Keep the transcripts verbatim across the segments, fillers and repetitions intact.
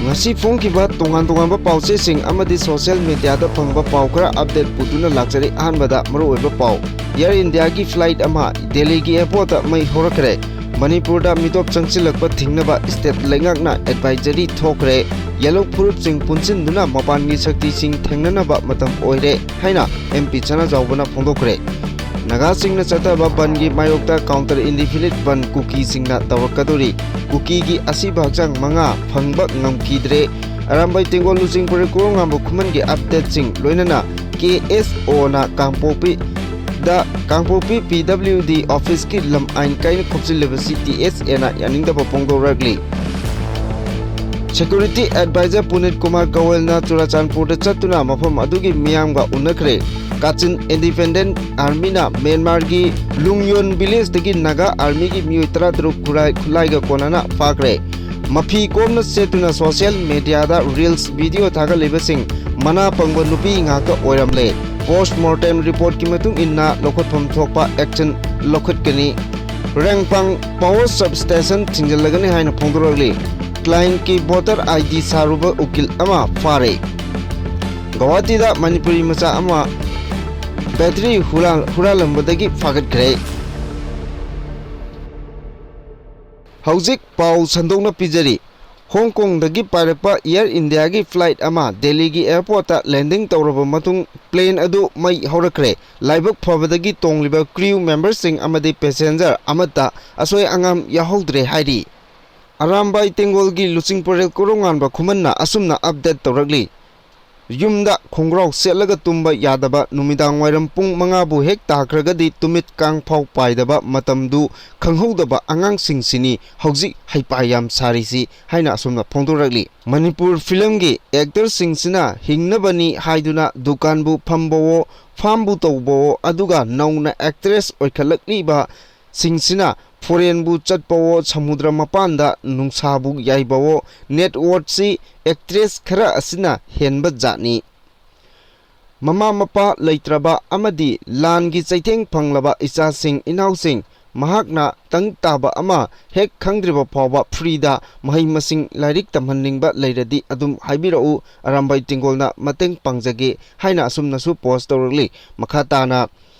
ꯉꯁꯤ ꯐꯣꯡꯈꯤꯕ ꯇꯣꯉꯥꯟ ꯇꯣꯉꯥꯟꯕ ꯄꯥꯎꯆꯦꯁꯤꯡ ꯑꯃꯗꯤ ꯁꯣꯁꯤꯌꯦꯜ ꯃꯤꯗꯤꯌꯥꯗ ꯐꯪꯕ ꯄꯥꯎ ꯈꯔ ꯑꯞꯗꯦꯠ ꯄꯨꯗꯨꯅ ꯂꯥꯛꯆꯔꯤ꯫ ꯑꯍꯥꯟꯕꯗ ꯃꯔꯨꯑꯣꯏꯕ ꯄꯥꯎ꯫ ꯑꯦꯌꯔ ꯏꯟꯗꯤꯌꯥꯒꯤ ꯐ꯭ꯂꯥꯏꯠ ꯑꯃ ꯗꯦꯜꯂꯤꯒꯤ ꯑꯦꯌꯔꯄꯣꯔꯠꯇ ꯃꯩ ꯍꯧꯔꯛꯈ꯭ꯔꯦ꯫ ꯃꯅꯤꯄꯨꯔꯗ ꯃꯤꯇꯣꯞ ꯆꯪꯁꯤꯜꯂꯛꯄ ꯊꯤꯡꯅꯕ ꯁ꯭ꯇꯦꯠ ꯂꯩꯉꯥꯛꯅ ꯑꯦꯗꯚꯥꯏꯖꯔꯤ ꯊꯣꯛꯈ꯭ꯔꯦ꯫ ꯌꯦꯜꯂꯣ ꯐꯨꯔꯨꯞꯁꯤꯡ ꯄꯨꯟꯁꯤꯟꯗꯨꯅ ꯃꯄꯥꯟꯒꯤ ꯁꯛꯇꯤꯁꯤꯡ ꯊꯦꯡꯅꯅꯕ ꯃꯇꯝ ꯑꯣꯏꯔꯦ ꯍꯥꯏꯅ ꯑꯦꯝ ꯄꯤ ꯁꯅꯥꯖꯥꯎꯕꯅ ꯐꯣꯡꯗꯣꯛꯈ꯭ꯔꯦ꯫ ꯅꯥꯒꯥꯁꯤꯡꯅ ꯆꯠꯊꯕ ꯕꯟꯒꯤ ꯃꯥꯌꯣꯛꯇ ꯀꯥꯎꯟꯇꯔ ꯏꯟꯗꯤꯐꯤꯅꯤꯠ ꯕꯟ ꯀꯨꯀꯤꯁꯤꯡꯅ ꯇꯧꯔꯛꯀꯗꯧꯔꯤ꯫ ꯀꯨꯀꯤꯒꯤ ꯑꯁꯤꯕ ꯍꯛꯆꯥꯡ ꯃꯉꯥ ꯐꯪꯕ ꯉꯝꯈꯤꯗ꯭ꯔꯦ꯫ ꯑꯔꯥꯝꯕꯥꯏ ꯇꯦꯡꯒꯣꯜ ꯂꯨꯆꯤꯡꯄꯨꯔꯦꯜ ꯀꯣꯔꯣꯡꯉꯥꯟꯕ ꯈꯨꯃꯟꯒꯤ ꯑꯞꯗꯦꯠꯁꯤꯡ ꯂꯣꯏꯅꯅ ꯀꯦ ꯑꯦꯁ ꯑꯣꯅ ꯀꯥꯡꯄꯣꯛꯄꯤꯗ ꯀꯥꯡꯄꯣꯛꯄꯤ ꯄꯤ ꯗꯕ꯭ꯂꯤꯎ ꯗꯤ ꯑꯣꯐꯤꯁꯀꯤ ꯂꯝ ꯑꯥꯏꯟ ꯀꯥꯏꯅ ꯈꯣꯞꯆꯤꯜꯂꯤꯕꯁꯤ ꯇꯤ ꯑꯦꯁ ꯑꯦꯅ ꯌꯥꯅꯤꯡꯗꯕ ꯐꯣꯡꯗꯣꯔꯛꯂꯤ꯫ ꯁꯦꯀ꯭ꯌꯨꯔꯤꯇꯤ ꯑꯦꯗꯚꯥꯏꯖꯔ ꯄꯨꯅꯤꯠ ꯀꯨꯃꯥꯔ ꯒꯣꯌꯜꯅ ꯆꯨꯔꯥꯆꯥꯟꯄꯨꯔꯗ ꯆꯠꯇꯨꯅ ꯃꯐꯝ ꯑꯗꯨꯒꯤ ꯃꯤꯌꯥꯝꯒ ꯎꯅꯈ꯭ꯔꯦ꯫ ꯀꯥꯆꯤꯟ ꯏꯟꯗꯤꯄꯦꯟꯗꯦꯟ ꯑꯥꯔꯃꯤꯅ ꯃ꯭ꯌꯥꯟꯃꯥꯔꯒꯤ ꯂꯨꯡꯌꯣꯟ ꯚꯤꯂꯦꯖꯇꯒꯤ ꯅꯥꯒꯥ ꯑꯥꯔꯃꯤꯒꯤ ꯃꯤꯑꯣꯏ ꯇꯔꯥꯇꯔꯨꯛ ꯈꯨꯠꯂꯥꯏ ꯈꯨꯠꯂꯥꯏꯒ ꯀꯣꯟꯅꯅ ꯐꯥꯈ꯭ꯔꯦ꯫ ꯃꯐꯤ ꯀꯣꯝꯅ ꯁꯦꯠꯇꯨꯅ ꯁꯣꯁꯤꯌꯦꯜ ꯃꯤꯗꯤꯌꯥꯗ ꯔꯤꯜꯁ ꯚꯤꯗꯤꯑꯣ ꯊꯥꯒꯠꯂꯤꯕꯁꯤꯡ ꯃꯅꯥ ꯄꯪꯕ ꯅꯨꯄꯤ ꯉꯥꯛꯇ ꯑꯣꯏꯔꯝꯂꯦ꯫ ꯄꯣꯁ ꯃꯣꯔꯇꯦꯝ ꯔꯤꯄꯣꯔꯠꯀꯤ ꯃꯇꯨꯡ ꯏꯟꯅ ꯂꯧꯈꯠꯐꯝ ꯊꯣꯛꯄ ꯑꯦꯛꯁꯟ ꯂꯧꯈꯠꯀꯅꯤ꯫ ꯔꯦꯡꯄꯥꯡ ꯄꯥꯋꯔ ꯁꯕ ꯁ꯭ꯇꯦꯁꯟ ꯊꯤꯡꯖꯤꯜꯂꯒꯅꯤ ꯍꯥꯏꯅ ꯐꯣꯡꯗꯣꯔꯛꯂꯤ꯫ ꯀ꯭ꯂꯥꯏꯟꯠꯀꯤ ꯚꯣꯇꯔ ꯑꯥꯏ ꯗꯤ ꯁꯥꯔꯨꯕ ꯎꯀꯤꯜ ꯑꯃ ꯐꯥꯔꯦ꯫ ꯒꯧꯍꯥꯇꯤꯗ ꯃꯅꯤꯄꯨꯔꯤ ꯃꯆꯥ ꯑꯃ ꯕꯦꯇ꯭ꯔꯤ ꯍꯨꯔꯥꯟ-, ꯍꯨꯔꯥꯜꯂꯝꯕꯗꯒꯤ ꯐꯥꯒꯠꯈ꯭ꯔꯦ꯫ ꯍꯧꯖꯤꯛ ꯄꯥꯎ ꯁꯟꯗꯣꯛꯅ ꯄꯤꯖꯔꯤ꯫ ꯍꯣꯡ ꯀꯣꯡꯗꯒꯤ ꯄꯥꯏꯔꯛꯄ ꯑꯦꯌꯔ ꯏꯟꯗꯤꯌꯥꯒꯤ ꯐ꯭ꯂꯥꯏꯠ ꯑꯃ ꯗꯦꯜꯂꯤꯒꯤ ꯑꯦꯌꯔꯄꯣꯔꯠꯇ ꯂꯦꯟꯗꯤꯡ ꯇꯧꯔꯕ ꯃꯇꯨꯡ, ꯄ꯭ꯂꯦꯟ ꯑꯗꯨ ꯃꯩ ꯍꯧꯔꯛꯈ꯭ꯔꯦ꯫ ꯂꯥꯏꯕꯛ ꯐꯕꯗꯒꯤ ꯇꯣꯡꯂꯤꯕ ꯀ꯭ꯔꯤꯎ ꯃꯦꯝꯕꯔꯁꯤꯡ ꯑꯃꯗꯤ ꯄꯦꯁꯦꯟꯖꯔ ꯑꯃꯠꯇ ꯑꯁꯣꯏ ꯑꯉꯥꯝ ꯌꯥꯎꯍꯧꯗ꯭ꯔꯦ ꯍꯥꯏꯔꯤ꯫ ꯑꯔꯥꯝꯕꯥꯏ ꯇꯦꯡꯒꯣꯜꯒꯤ ꯂꯨꯆꯤꯡꯄꯨꯔꯦꯜ ꯀꯣꯔꯣꯡꯉꯥꯟꯕ ꯈꯨꯃꯟꯅ ꯑꯁꯨꯝꯅ ꯑꯞꯗꯦꯠ ꯇꯧꯔꯛꯂꯤ꯫ ꯌꯨꯝꯗ ꯈꯣꯡꯒ꯭ꯔꯥꯎ ꯁꯦꯠꯂꯒ ꯇꯨꯝꯕ ꯌꯥꯗꯕ, ꯅꯨꯃꯤꯗꯥꯡ ꯋꯥꯏꯔꯝ ꯄꯨꯡ ꯃꯉꯥꯕꯨ ꯍꯦꯛ ꯇꯥꯈ꯭ꯔꯒꯗꯤ ꯇꯨꯃꯤꯠ ꯀꯥꯡꯐꯥꯎ ꯄꯥꯏꯗꯕ, ꯃꯇꯝꯗꯨ ꯈꯪꯍꯧꯗꯕ ꯑꯉꯥꯡꯁꯤꯡꯁꯤꯅꯤ ꯍꯧꯖꯤꯛ ꯍꯩꯄꯥ ꯌꯥꯝ ꯁꯥꯔꯤꯁꯤ ꯍꯥꯏꯅ ꯑꯁꯨꯝꯅ ꯐꯣꯡꯗꯣꯔꯛꯂꯤ꯫ ꯃꯅꯤꯄꯨꯔ ꯐꯤꯂꯝꯒꯤ ꯑꯦꯛꯇꯔꯁꯤꯡꯁꯤꯅ ꯍꯤꯡꯅꯕꯅꯤ ꯍꯥꯏꯗꯨꯅ ꯗꯨꯀꯥꯟꯕꯨ ꯐꯝꯕꯋꯣ, ꯐꯥꯝꯕꯨ ꯇꯧꯕꯋꯣ, ꯑꯗꯨꯒ ꯅꯧꯅ ꯑꯦꯛꯇ꯭ꯔꯦꯁ ꯑꯣꯏꯈꯠꯂꯛꯂꯤꯕ ꯁꯤꯡꯁꯤꯅ ꯐꯣꯔꯦꯟꯕꯨ ꯆꯠꯄꯋꯣ, ꯁꯃꯨꯗ꯭ꯔ ꯃꯄꯥꯟꯗ ꯅꯨꯡꯁꯥꯕꯨ ꯌꯥꯏꯕꯋꯣ, ꯅꯦꯠ ꯋꯣꯔꯠꯁꯤ ꯑꯦꯛꯇ꯭ꯔꯦꯁ ꯈꯔ ꯑꯁꯤꯅ ꯍꯦꯟꯕ ꯖꯥꯠꯅꯤ꯫ ꯃꯃꯥ ꯃꯄꯥ ꯂꯩꯇ꯭ꯔꯕ ꯑꯃꯗꯤ ꯂꯥꯟꯒꯤ ꯆꯩꯊꯦꯡ ꯐꯪꯂꯕ ꯏꯆꯥꯁꯤꯡ ꯏꯅꯥꯎꯁꯤꯡ ꯃꯍꯥꯛꯅ ꯇꯪ ꯇꯥꯕ ꯑꯃ ꯍꯦꯛ ꯈꯪꯗ꯭ꯔꯤꯕ ꯐꯥꯎꯕ ꯐ꯭ꯔꯤꯗ ꯃꯍꯩ ꯃꯁꯤꯡ ꯂꯥꯏꯔꯤꯛ ꯇꯝꯍꯟꯅꯤꯡꯕ ꯂꯩꯔꯗꯤ ꯑꯗꯨꯝ ꯍꯥꯏꯕꯤꯔꯛꯎ, ꯑꯔꯥꯝꯕꯥꯏ ꯇꯦꯡꯒꯣꯜꯅ ꯃꯇꯦꯡ ꯄꯥꯡꯖꯒꯦ ꯍꯥꯏꯅ ꯑꯁꯨꯝꯅꯁꯨ ꯄꯣꯁ ꯇꯧꯔꯛꯂꯤ꯫ ꯃꯈꯥ ꯇꯥꯅ,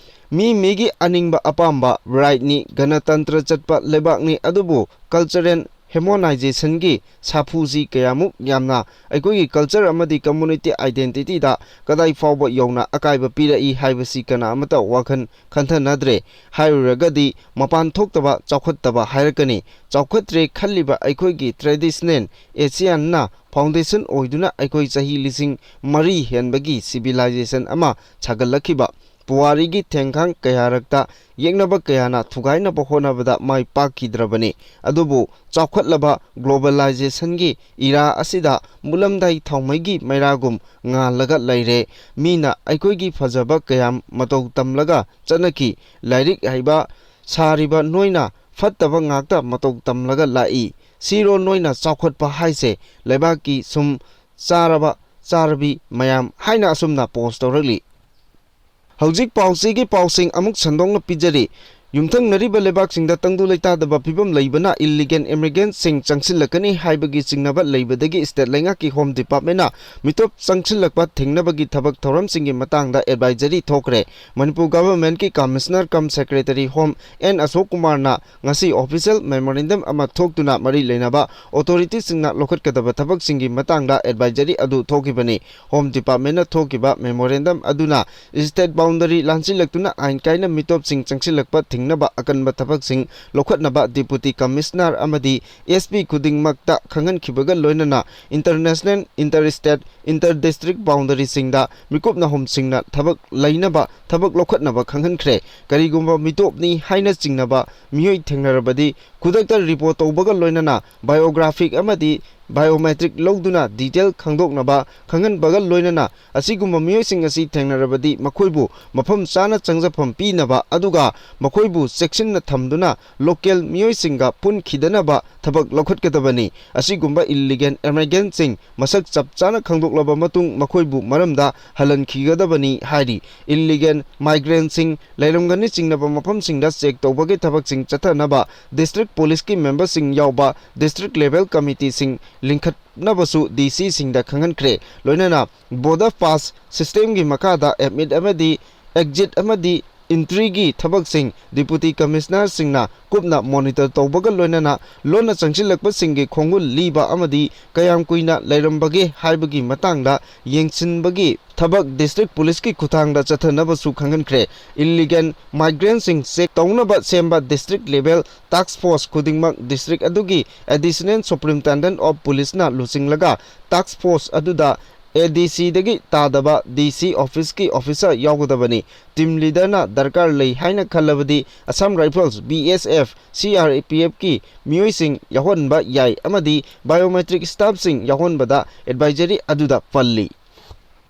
ꯃꯤ ꯃꯤꯒꯤ ꯑꯅꯤꯡꯕ ꯑꯄꯥꯝꯕ ꯔꯥꯏꯠꯅꯤ, ꯒꯅꯇꯟꯇ꯭ꯔ ꯆꯠꯄ ꯂꯩꯕꯥꯛꯅꯤ, ꯑꯗꯨꯕꯨ ꯀꯜꯆꯔꯦꯜ ꯍꯦꯃꯣꯅꯥꯏꯖꯦꯁꯟꯒꯤ ꯁꯥꯐꯨꯁꯤ ꯀꯌꯥꯃꯨꯛ ꯌꯥꯝꯅ ꯑꯩꯈꯣꯏꯒꯤ ꯀꯜꯆꯔ ꯑꯃꯗꯤ ꯀꯝꯃꯨꯅꯤꯇꯤ ꯑꯥꯏꯗꯦꯟꯇꯤꯇꯤꯗ ꯀꯗꯥꯏ ꯐꯥꯎꯕ ꯌꯧꯅ ꯑꯀꯥꯏꯕ ꯄꯤꯔꯛꯏ ꯍꯥꯏꯕꯁꯤ ꯀꯅꯥ ꯑꯃꯠꯇ ꯋꯥꯈꯜ ꯈꯟꯊꯅꯗ꯭ꯔꯦ꯫ ꯍꯥꯏꯔꯨꯔꯒꯗꯤ ꯃꯄꯥꯟ ꯊꯣꯛꯇꯕ, ꯆꯥꯎꯈꯠꯇꯕ ꯍꯥꯏꯔꯛꯀꯅꯤ꯫ ꯆꯥꯎꯈꯠꯇ꯭ꯔꯦ ꯈꯜꯂꯤꯕ ꯑꯩꯈꯣꯏꯒꯤ ꯇ꯭ꯔꯦꯗꯤꯁꯅꯦꯜ ꯑꯦꯁꯤꯌꯥꯟꯅ ꯐꯥꯎꯟꯗꯦꯁꯟ ꯑꯣꯏꯗꯨꯅ ꯑꯩꯈꯣꯏ ꯆꯍꯤ ꯂꯤꯁꯤꯡ ꯃꯔꯤ ꯍꯦꯟꯕꯒꯤ ꯁꯤꯚꯤꯂꯥꯏꯖꯦꯁꯟ ꯑꯃ ꯁꯥꯒꯠꯂꯛꯈꯤꯕ ꯄꯨꯋꯥꯔꯤꯒꯤ ꯊꯦꯡꯈꯥꯡ ꯀꯌꯥꯔꯛꯇ ꯌꯦꯛꯅꯕ ꯀꯌꯥꯅ ꯊꯨꯒꯥꯏꯅꯕ ꯍꯣꯠꯅꯕꯗ ꯃꯥꯏ ꯄꯥꯛꯈꯤꯗ꯭ꯔꯕꯅꯤ꯫ ꯑꯗꯨꯕꯨ ꯆꯥꯎꯈꯠꯂꯕ ꯒ꯭ꯂꯣꯕꯦꯂꯥꯏꯖꯦꯁꯟꯒꯤ ꯏꯔꯥ ꯑꯁꯤꯗ ꯃꯨꯠꯂꯝꯗꯥꯏ ꯊꯥꯎꯃꯩꯒꯤ ꯃꯩꯔꯥꯒꯨꯝ ꯉꯥꯜꯂꯒ ꯂꯩꯔꯦ꯫ ꯃꯤꯅ ꯑꯩꯈꯣꯏꯒꯤ ꯐꯖꯕ ꯀꯌꯥꯝ ꯃꯇꯧ ꯇꯝꯂꯒ ꯆꯠꯅꯈꯤ꯫ ꯂꯥꯏꯔꯤꯛ ꯍꯩꯕ ꯁꯥꯔꯤꯕ ꯅꯣꯏꯅ ꯐꯠꯇꯕ ꯉꯥꯛꯇ ꯃꯇꯧ ꯇꯝꯂꯒ ꯂꯥꯛꯏ꯫ ꯁꯤꯔꯣ ꯅꯣꯏꯅ ꯆꯥꯎꯈꯠꯄ ꯍꯥꯏꯁꯦ? ꯂꯩꯕꯥꯛꯀꯤ ꯁꯨꯝ ꯆꯥꯔꯕ ꯆꯥꯔꯕꯤ ꯃꯌꯥꯝ ꯍꯥꯏꯅ ꯑꯁꯨꯝꯅ ꯄꯣꯁ ꯇꯧꯔꯛꯂꯤ꯫ ꯍꯧꯖꯤꯛ ꯄꯥꯎꯆꯦꯒꯤ ꯄꯥꯎꯁꯤꯡ ꯑꯃꯨꯛ ꯁꯟꯗꯣꯛꯅ ꯄꯤꯖꯔꯤ꯫ ꯌꯨꯝꯊꯪꯅꯔꯤꯕ ꯂꯩꯕꯥꯛꯁꯤꯡꯗ ꯇꯪꯗꯨ ꯂꯩꯇꯥꯗꯕ ꯐꯤꯕꯝ ꯂꯩꯕꯅ ꯏꯜꯂꯤꯒꯦꯜ ꯏꯃꯤꯒ꯭ꯔꯦꯟꯠꯁꯤꯡ ꯆꯪꯁꯤꯜꯂꯛꯀꯅꯤ ꯍꯥꯏꯕꯒꯤ ꯆꯤꯡꯅꯕ ꯂꯩꯕꯗꯒꯤ ꯁ꯭ꯇꯦꯠ ꯂꯩꯉꯥꯛꯀꯤ ꯍꯣꯝ ꯗꯤꯄꯥꯔꯠꯃꯦꯟꯠꯅ ꯃꯤꯇꯣꯞ ꯆꯪꯁꯤꯜꯂꯛꯄ ꯊꯤꯡꯅꯕꯒꯤ ꯊꯕꯛ ꯊꯧꯔꯝꯁꯤꯡꯒꯤ ꯃꯇꯥꯡꯗ ꯑꯦꯗꯚꯥꯏꯖꯔꯤ ꯊꯣꯛꯈ꯭ꯔꯦ꯫ ꯃꯅꯤꯄꯨꯔ ꯒꯚꯔꯟꯃꯦꯟꯠꯀꯤ commissioner cum secretary home N Ashok ꯀꯨꯃꯥꯔꯅ ꯉꯁꯤ ꯑꯣꯐꯤꯁꯤꯌꯦꯜ ꯃꯦꯃꯣꯔꯦꯟꯗꯝ ꯑꯃ ꯊꯣꯛꯇꯨꯅ ꯃꯔꯤ ꯂꯩꯅꯕ ꯑꯣꯊꯣꯔꯤꯇꯤꯁꯤꯡꯅ ꯂꯧꯈꯠꯀꯗꯕ ꯊꯕꯛꯁꯤꯡꯒꯤ ꯃꯇꯥꯡꯗ ꯑꯦꯗꯚꯥꯏꯖꯔꯤ ꯑꯗꯨ ꯊꯣꯛꯈꯤꯕꯅꯤ꯫ ꯍꯣꯝ ꯗꯤꯄꯥꯔꯠꯃꯦꯟꯠꯅ ꯊꯣꯛꯈꯤꯕ ꯃꯦꯃꯣꯔꯦꯟꯗꯝ ꯑꯗꯨꯅ ꯁ꯭ꯇꯦꯠ ꯕꯥꯎꯟꯗꯔꯤ ꯂꯥꯟꯁꯤꯜꯂꯛꯇꯨꯅ ꯑꯥꯏꯟ ꯀꯥꯏꯅ ꯃꯤꯇꯣꯞꯁꯤꯡ ꯆꯪꯁꯤꯜꯂꯛꯄ ꯊꯤꯡꯅꯕ ꯑꯀꯟꯕ ꯊꯕꯛꯁꯤꯡ ꯂꯧꯈꯠꯅꯕ ꯗꯤꯄꯨꯇꯤ ꯀꯃꯤꯁꯅꯔ ꯑꯃꯗꯤ ꯑꯦꯁ ꯄꯤ ꯈꯨꯗꯤꯡꯃꯛꯇ ꯈꯪꯍꯟꯈꯤꯕꯒ ꯂꯣꯏꯅꯅ international, inter state, inter district ꯕꯥꯎꯟꯗꯔꯤꯁꯤꯡꯗ ꯃꯤꯀꯨꯞꯅ ꯍꯣꯝꯁꯤꯡꯅ ꯊꯕꯛ ꯂꯩꯅꯕ ꯊꯕꯛ ꯂꯧꯈꯠꯅꯕ ꯈꯪꯍꯟꯈ꯭ꯔꯦ꯫ ꯀꯔꯤꯒꯨꯝꯕ ꯃꯤꯇꯣꯞꯅꯤ ꯍꯥꯏꯅ ꯆꯤꯡꯅꯕ ꯃꯤꯑꯣꯏ ꯊꯦꯡꯅꯔꯕꯗꯤ ꯈꯨꯗꯛꯇ ꯔꯤꯄꯣꯔꯠ ꯇꯧꯕꯒ ꯂꯣꯏꯅꯅ ꯕꯥꯏꯑꯣꯒ꯭ꯔꯥꯐꯤꯛ ꯑꯃꯗꯤ ꯕꯥꯏꯑꯣꯃꯦꯇ꯭ꯔꯤꯛ ꯂꯧꯗꯨꯅ ꯗꯤꯇꯦꯜ ꯈꯪꯗꯣꯛꯅꯕ ꯈꯪꯍꯟꯕꯒ ꯂꯣꯏꯅꯅ ꯑꯁꯤꯒꯨꯝꯕ ꯃꯤꯑꯣꯏꯁꯤꯡ ꯑꯁꯤ ꯊꯦꯡꯅꯔꯕꯗꯤ ꯃꯈꯣꯏꯕꯨ ꯃꯐꯝ ꯆꯥꯅ ꯆꯪꯖꯐꯝ ꯄꯤꯅꯕ ꯑꯗꯨꯒ ꯃꯈꯣꯏꯕꯨ ꯆꯦꯛꯁꯤꯟꯅ ꯊꯝꯗꯨꯅ ꯂꯣꯀꯦꯜ ꯃꯤꯑꯣꯏꯁꯤꯡꯒ ꯄꯨꯟꯈꯤꯗꯅꯕ ꯊꯕꯛ ꯂꯧꯈꯠꯀꯗꯕꯅꯤ꯫ ꯑꯁꯤꯒꯨꯝꯕ ꯏꯜꯂꯤꯒꯦꯜ ꯏꯃꯤꯒ꯭ꯔꯦꯟꯠꯁꯤꯡ ꯃꯁꯛ ꯆꯞ ꯆꯥꯅ ꯈꯪꯗꯣꯛꯂꯕ ꯃꯇꯨꯡ ꯃꯈꯣꯏꯕꯨ ꯃꯔꯝꯗ ꯍꯜꯍꯟꯈꯤꯒꯗꯕꯅꯤ ꯍꯥꯏꯔꯤ꯫ ꯏꯜꯂꯤꯒꯦꯜ migrantꯁꯤꯡ ꯂꯩꯔꯝꯒꯅꯤ ꯆꯤꯡꯅꯕ ꯃꯐꯝꯁꯤꯡꯗ check ꯇꯧꯕꯒꯤ ꯊꯕꯛꯁꯤꯡ ꯆꯠꯊꯅꯕ district policeꯀꯤ memberꯁꯤꯡ ꯌꯥꯎꯕ district level committeeꯁꯤꯡ ꯂꯤꯡꯈꯠꯅꯕꯁꯨ DCꯁꯤꯡꯗ ꯈꯪꯍꯟꯈ꯭ꯔꯦ꯫ ꯂꯣꯏꯅꯅ border pass systemꯒꯤ ꯃꯈꯥꯗ admit ꯑꯃꯗꯤ exit ꯑꯃꯗꯤ entryꯒꯤ ꯊꯕꯛꯁꯤꯡ deputy commissionerꯁꯤꯡꯅ ꯀꯨꯞꯅ monitor ꯇꯧꯕꯒ ꯂꯣꯏꯅꯅ ꯂꯣꯟꯅ ꯆꯪꯁꯤꯜꯂꯛꯄꯁꯤꯡꯒꯤ ꯈꯣꯡꯒꯨꯜ ꯂꯤꯕ ꯑꯃꯗꯤ ꯀꯌꯥꯝ ꯀꯨꯏꯅ ꯂꯩꯔꯝꯕꯒꯦ ꯍꯥꯏꯕꯒꯤ ꯃꯇꯥꯡꯗ ꯌꯦꯡꯁꯤꯟꯕꯒꯤ ꯊꯕꯛ district policeꯀꯤ ꯈꯨꯠꯊꯥꯡꯗ ꯆꯠꯊꯅꯕꯁꯨ ꯈꯪꯍꯟꯈ꯭ꯔꯦ꯫ Illegal migrantꯁꯤꯡ check ꯇꯧꯅꯕ ꯁꯦꯝꯕ district level task force ꯈꯨꯗꯤꯡꯃꯛ district ꯑꯗꯨꯒꯤ additional superintendent of policeꯅ ꯂꯨꯆꯤꯡꯂꯒ task force ꯑꯗꯨꯗ ADCꯗꯒꯤ ꯇꯥꯗꯕ DC officeꯀꯤ officer ꯌꯥꯎꯒꯗꯕꯅꯤ꯫ Team leaderꯅ ꯗꯔꯀꯥꯔ ꯂꯩ ꯍꯥꯏꯅ ꯈꯜꯂꯕꯗꯤ Assam Rifles, BSF, CRPFꯀꯤ ꯃꯤꯑꯣꯏꯁꯤꯡ ꯌꯥꯎꯍꯟꯕ ꯌꯥꯏ ꯑꯃꯗꯤ biometric staffꯁꯤꯡ ꯌꯥꯎꯍꯟꯕꯗ advisory ꯑꯗꯨꯗ ꯄꯜꯂꯤ꯫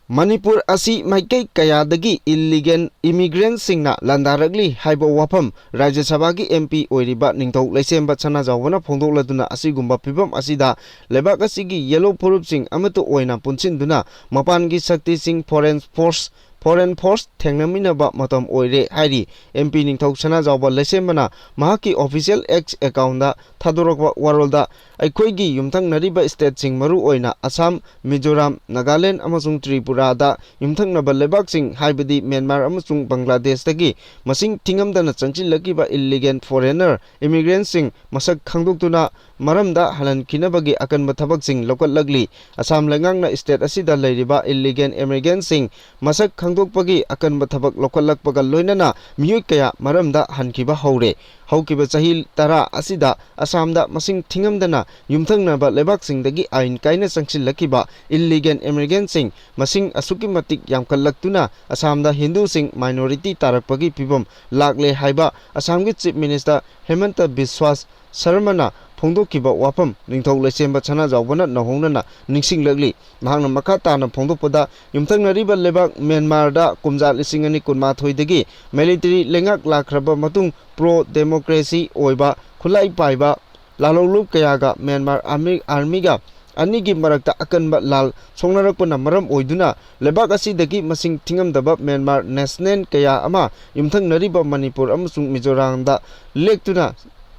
ꯃꯅꯤꯄꯨꯔ ꯑꯁꯤ ꯃꯥꯏꯀꯩ ꯀꯌꯥꯗꯒꯤ illegal immigrantꯁꯤꯡꯅ ꯂꯥꯟꯗꯥꯔꯛꯂꯤ ꯍꯥꯏꯕ ꯋꯥꯐꯝ ꯔꯥꯖ꯭ꯌ ꯁꯚꯥꯒꯤ MP ꯑꯣꯏꯔꯤꯕ ꯅꯤꯡꯊꯧ ꯂꯩꯁꯦꯝꯕ ꯁꯅꯥꯖꯥꯎꯕꯅ ꯐꯣꯡꯗꯣꯛꯂꯗꯨꯅ ꯑꯁꯤꯒꯨꯝꯕ ꯐꯤꯚꯝ ꯑꯁꯤꯗ ꯂꯩꯕꯥꯛ ꯑꯁꯤꯒꯤ yellow ꯐꯨꯔꯨꯞꯁꯤꯡ ꯑꯃꯠꯇ ꯑꯣꯏꯅ ꯄꯨꯟꯁꯤꯟꯗꯨꯅ ꯃꯄꯥꯟꯒꯤ ꯁꯛꯇꯤꯁꯤꯡ, foreign force, foreign force ꯊꯦꯡꯅꯃꯤꯟꯅꯕ ꯃꯇꯝ ꯑꯣꯏꯔꯦ ꯍꯥꯏꯔꯤ꯫ MP ꯅꯤꯡꯊꯧ ꯁꯅꯥꯖꯥꯎꯕ ꯂꯩꯁꯦꯝꯕꯅ ꯃꯍꯥꯛꯀꯤ official X accountꯇ ꯊꯥꯗꯣꯔꯛꯄ ꯋꯥꯔꯣꯜꯗ ꯑꯩꯈꯣꯏꯒꯤ ꯌꯨꯝꯊꯪꯅꯔꯤꯕ stateꯁꯤꯡ, ꯃꯔꯨꯑꯣꯏꯅ ꯑꯁꯥꯝ, ꯃꯤꯖꯣꯔꯥꯝ, ꯅꯥꯒꯥꯂꯦꯟ ꯑꯃꯁꯨꯡ ꯇ꯭ꯔꯤꯄꯨꯔꯥꯗ ꯌꯨꯝꯊꯪꯅꯕ ꯂꯩꯕꯥꯛꯁꯤꯡ, ꯍꯥꯏꯕꯗꯤ ꯃ꯭ꯌꯥꯟꯃꯥꯔ ꯑꯃꯁꯨꯡ ꯕꯪꯒ꯭ꯂꯥꯗꯦꯁꯇꯒꯤ ꯃꯁꯤꯡ ꯊꯤꯉꯝꯗꯅ ꯆꯪꯁꯤꯜꯂꯛꯈꯤꯕ illegal foreigner immigrantꯁꯤꯡ ꯃꯁꯛ ꯈꯪꯗꯣꯛꯇꯨꯅ ꯃꯔꯝꯗ ꯍꯜꯍꯟꯈꯤꯅꯕꯒꯤ ꯑꯀꯟꯕ ꯊꯕꯛꯁꯤꯡ ꯂꯧꯈꯠꯂꯛꯂꯤ꯫ ꯑꯁꯥꯝ ꯂꯩꯉꯥꯛꯅ state ꯑꯁꯤꯗ ꯂꯩꯔꯤꯕ illegal immigrantꯁꯤꯡ ꯃꯁꯛ ꯈꯪꯗꯣꯛꯄꯒꯤ ꯑꯀꯟꯕ ꯊꯕꯛ ꯂꯧꯈꯠꯂꯛꯄꯒ ꯂꯣꯏꯅꯅ ꯃꯤꯑꯣꯏ ꯀꯌꯥ ꯃꯔꯝꯗ ꯍꯟꯈꯤꯕ ꯍꯧꯔꯦ꯫ ꯍꯧꯈꯤꯕ ꯆꯍꯤ ꯇꯔꯥ ꯑꯁꯤꯗ ꯑꯁꯥꯝꯗ ꯃꯁꯤꯡ ꯊꯤꯉꯝꯗꯅ ꯌꯨꯝꯊꯪꯅꯕ ꯂꯩꯕꯥꯛꯁꯤꯡꯗꯒꯤ ꯑꯥꯏꯟ ꯀꯥꯏꯅ ꯆꯪꯁꯤꯜꯂꯛꯈꯤꯕ illegal immigrantꯁꯤꯡ ꯃꯁꯤꯡ ꯑꯁꯨꯛꯀꯤ ꯃꯇꯤꯛ ꯌꯥꯝꯈꯠꯂꯛꯇꯨꯅ ꯑꯁꯥꯝꯗ ꯍꯤꯟꯗꯨꯁꯤꯡ minority ꯇꯥꯔꯛꯄꯒꯤ ꯐꯤꯚꯝ ꯂꯥꯛꯂꯦ ꯍꯥꯏꯕ ꯑꯁꯥꯝꯒꯤ Chief Minister ꯍꯦꯃꯟꯇ ꯕꯤꯁ꯭ꯋꯥꯁ ꯁꯔꯃꯅ ꯐꯣꯡꯗꯣꯛꯈꯤꯕ ꯋꯥꯐꯝ ꯅꯤꯡꯊꯧ ꯂꯩꯁꯦꯝꯕ ꯁꯅꯥꯖꯥꯎꯕꯅ ꯅꯧꯍꯧꯅꯅ ꯅꯤꯡꯁꯤꯡꯂꯛꯂꯤ꯫ ꯃꯍꯥꯛꯅ ꯃꯈꯥ ꯇꯥꯅ ꯐꯣꯡꯗꯣꯛꯄꯗ, ꯌꯨꯝꯊꯪꯅꯔꯤꯕ ꯂꯩꯕꯥꯛ ꯃ꯭ꯌꯥꯟꯃꯥꯔꯗ ꯀꯨꯝꯖꯥ ꯂꯤꯁꯤꯡ ꯑꯅꯤ ꯀꯨꯟꯃꯥꯊꯣꯏꯗꯒꯤ military ꯂꯩꯉꯥꯛ ꯂꯥꯛꯈ꯭ꯔꯕ ꯃꯇꯨꯡ pro democracy ꯑꯣꯏꯕ ꯈꯨꯠꯂꯥꯏ ꯄꯥꯏꯕ ꯂꯥꯜꯍꯧꯂꯨꯞ ꯀꯌꯥꯒ ꯃ꯭ꯌꯥꯟꯃꯥꯔ army, armyꯒ ꯑꯅꯤꯒꯤ ꯃꯔꯛꯇ ꯑꯀꯟꯕ ꯂꯥꯜ ꯁꯣꯛꯅꯔꯛꯄꯅ ꯃꯔꯝ ꯑꯣꯏꯗꯨꯅ ꯂꯩꯕꯥꯛ ꯑꯁꯤꯗꯒꯤ ꯃꯁꯤꯡ ꯊꯤꯉꯝꯗꯕ ꯃ꯭ꯌꯥꯟꯃꯥꯔ ꯅꯦꯁꯅꯦꯜ ꯀꯌꯥ ꯑꯃ ꯌꯨꯝꯊꯪꯅꯔꯤꯕ ꯃꯅꯤꯄꯨꯔ ꯑꯃꯁꯨꯡ ꯃꯤꯖꯣꯔꯥꯝꯗ ꯂꯦꯛꯇꯨꯅ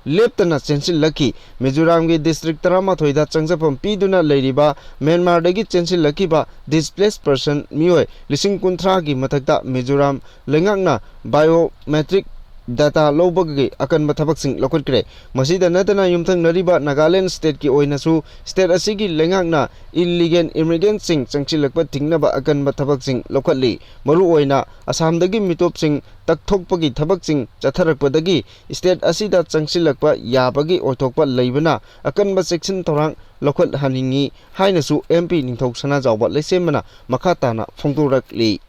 ꯂꯦꯞꯇꯅ ꯆꯦꯟꯁꯤꯜꯂꯛꯈꯤ꯫ ꯃꯤꯖꯣꯔꯥꯝꯒꯤ ꯗꯤꯁꯇ꯭ꯔꯤꯛ ꯇꯔꯥꯃꯥꯊꯣꯏꯗ ꯆꯪꯖꯐꯝ ꯄꯤꯗꯨꯅ ꯂꯩꯔꯤꯕ ꯃ꯭ꯌꯥꯟꯃꯥꯔꯗꯒꯤ ꯆꯦꯟꯁꯤꯜꯂꯛꯈꯤꯕ ꯗꯤꯁꯄ꯭ꯂꯦꯁ ꯄꯔꯁꯟ ꯃꯤꯑꯣꯏ ꯂꯤꯁꯤꯡ ꯀꯨꯟꯊ꯭ꯔꯥꯒꯤ ꯃꯊꯛꯇ ꯃꯤꯖꯣꯔꯥꯝ ꯂꯩꯉꯥꯛꯅ ꯕꯥꯏꯑꯣꯃꯦꯇ꯭ꯔꯤꯛ ꯗꯥꯇꯥ ꯂꯧꯕꯒꯤ ꯑꯀꯟꯕ ꯊꯕꯛꯁꯤꯡ ꯂꯧꯈꯠꯈ꯭ꯔꯦ꯫ ꯃꯁꯤꯗ ꯅꯠꯇꯅ ꯌꯨꯝꯊꯪꯅꯔꯤꯕ ꯅꯥꯒꯥꯂꯦꯟ ꯁ꯭ꯇꯦꯠꯀꯤ ꯑꯣꯏꯅꯁꯨ ꯁ꯭ꯇꯦꯠ ꯑꯁꯤꯒꯤ ꯂꯩꯉꯥꯛꯅ ꯏꯜꯂꯤꯒꯦꯜ ꯏꯃꯤꯒ꯭ꯔꯦꯟꯠꯁꯤꯡ ꯆꯪꯁꯤꯜꯂꯛꯄ ꯊꯤꯡꯅꯕ ꯑꯀꯟꯕ ꯊꯕꯛꯁꯤꯡ ꯂꯧꯈꯠꯂꯤ꯫ ꯃꯔꯨꯑꯣꯏꯅ ꯑꯁꯥꯝꯗꯒꯤ ꯃꯤꯇꯣꯞꯁꯤꯡ ꯇꯛꯊꯣꯛꯄꯒꯤ ꯊꯕꯛꯁꯤꯡ ꯆꯠꯊꯔꯛꯄꯗꯒꯤ ꯁ꯭ꯇꯦꯠ ꯑꯁꯤꯗ ꯆꯪꯁꯤꯜꯂꯛꯄ ꯌꯥꯕꯒꯤ ꯑꯣꯏꯊꯣꯛꯄ ꯂꯩꯕꯅ ꯑꯀꯟꯕ ꯆꯦꯛꯁꯤꯟ ꯊꯧꯔꯥꯡ ꯂꯧꯈꯠꯍꯟꯅꯤꯡꯏ ꯍꯥꯏꯅꯁꯨ ꯑꯦꯝ ꯄꯤ ꯅꯤꯡꯊꯧ ꯁꯅꯥꯖꯥꯎꯕ ꯂꯩꯁꯦꯝꯕꯅ ꯃꯈꯥ ꯇꯥꯅ ꯐꯣꯡꯗꯣꯔꯛꯂꯤ꯫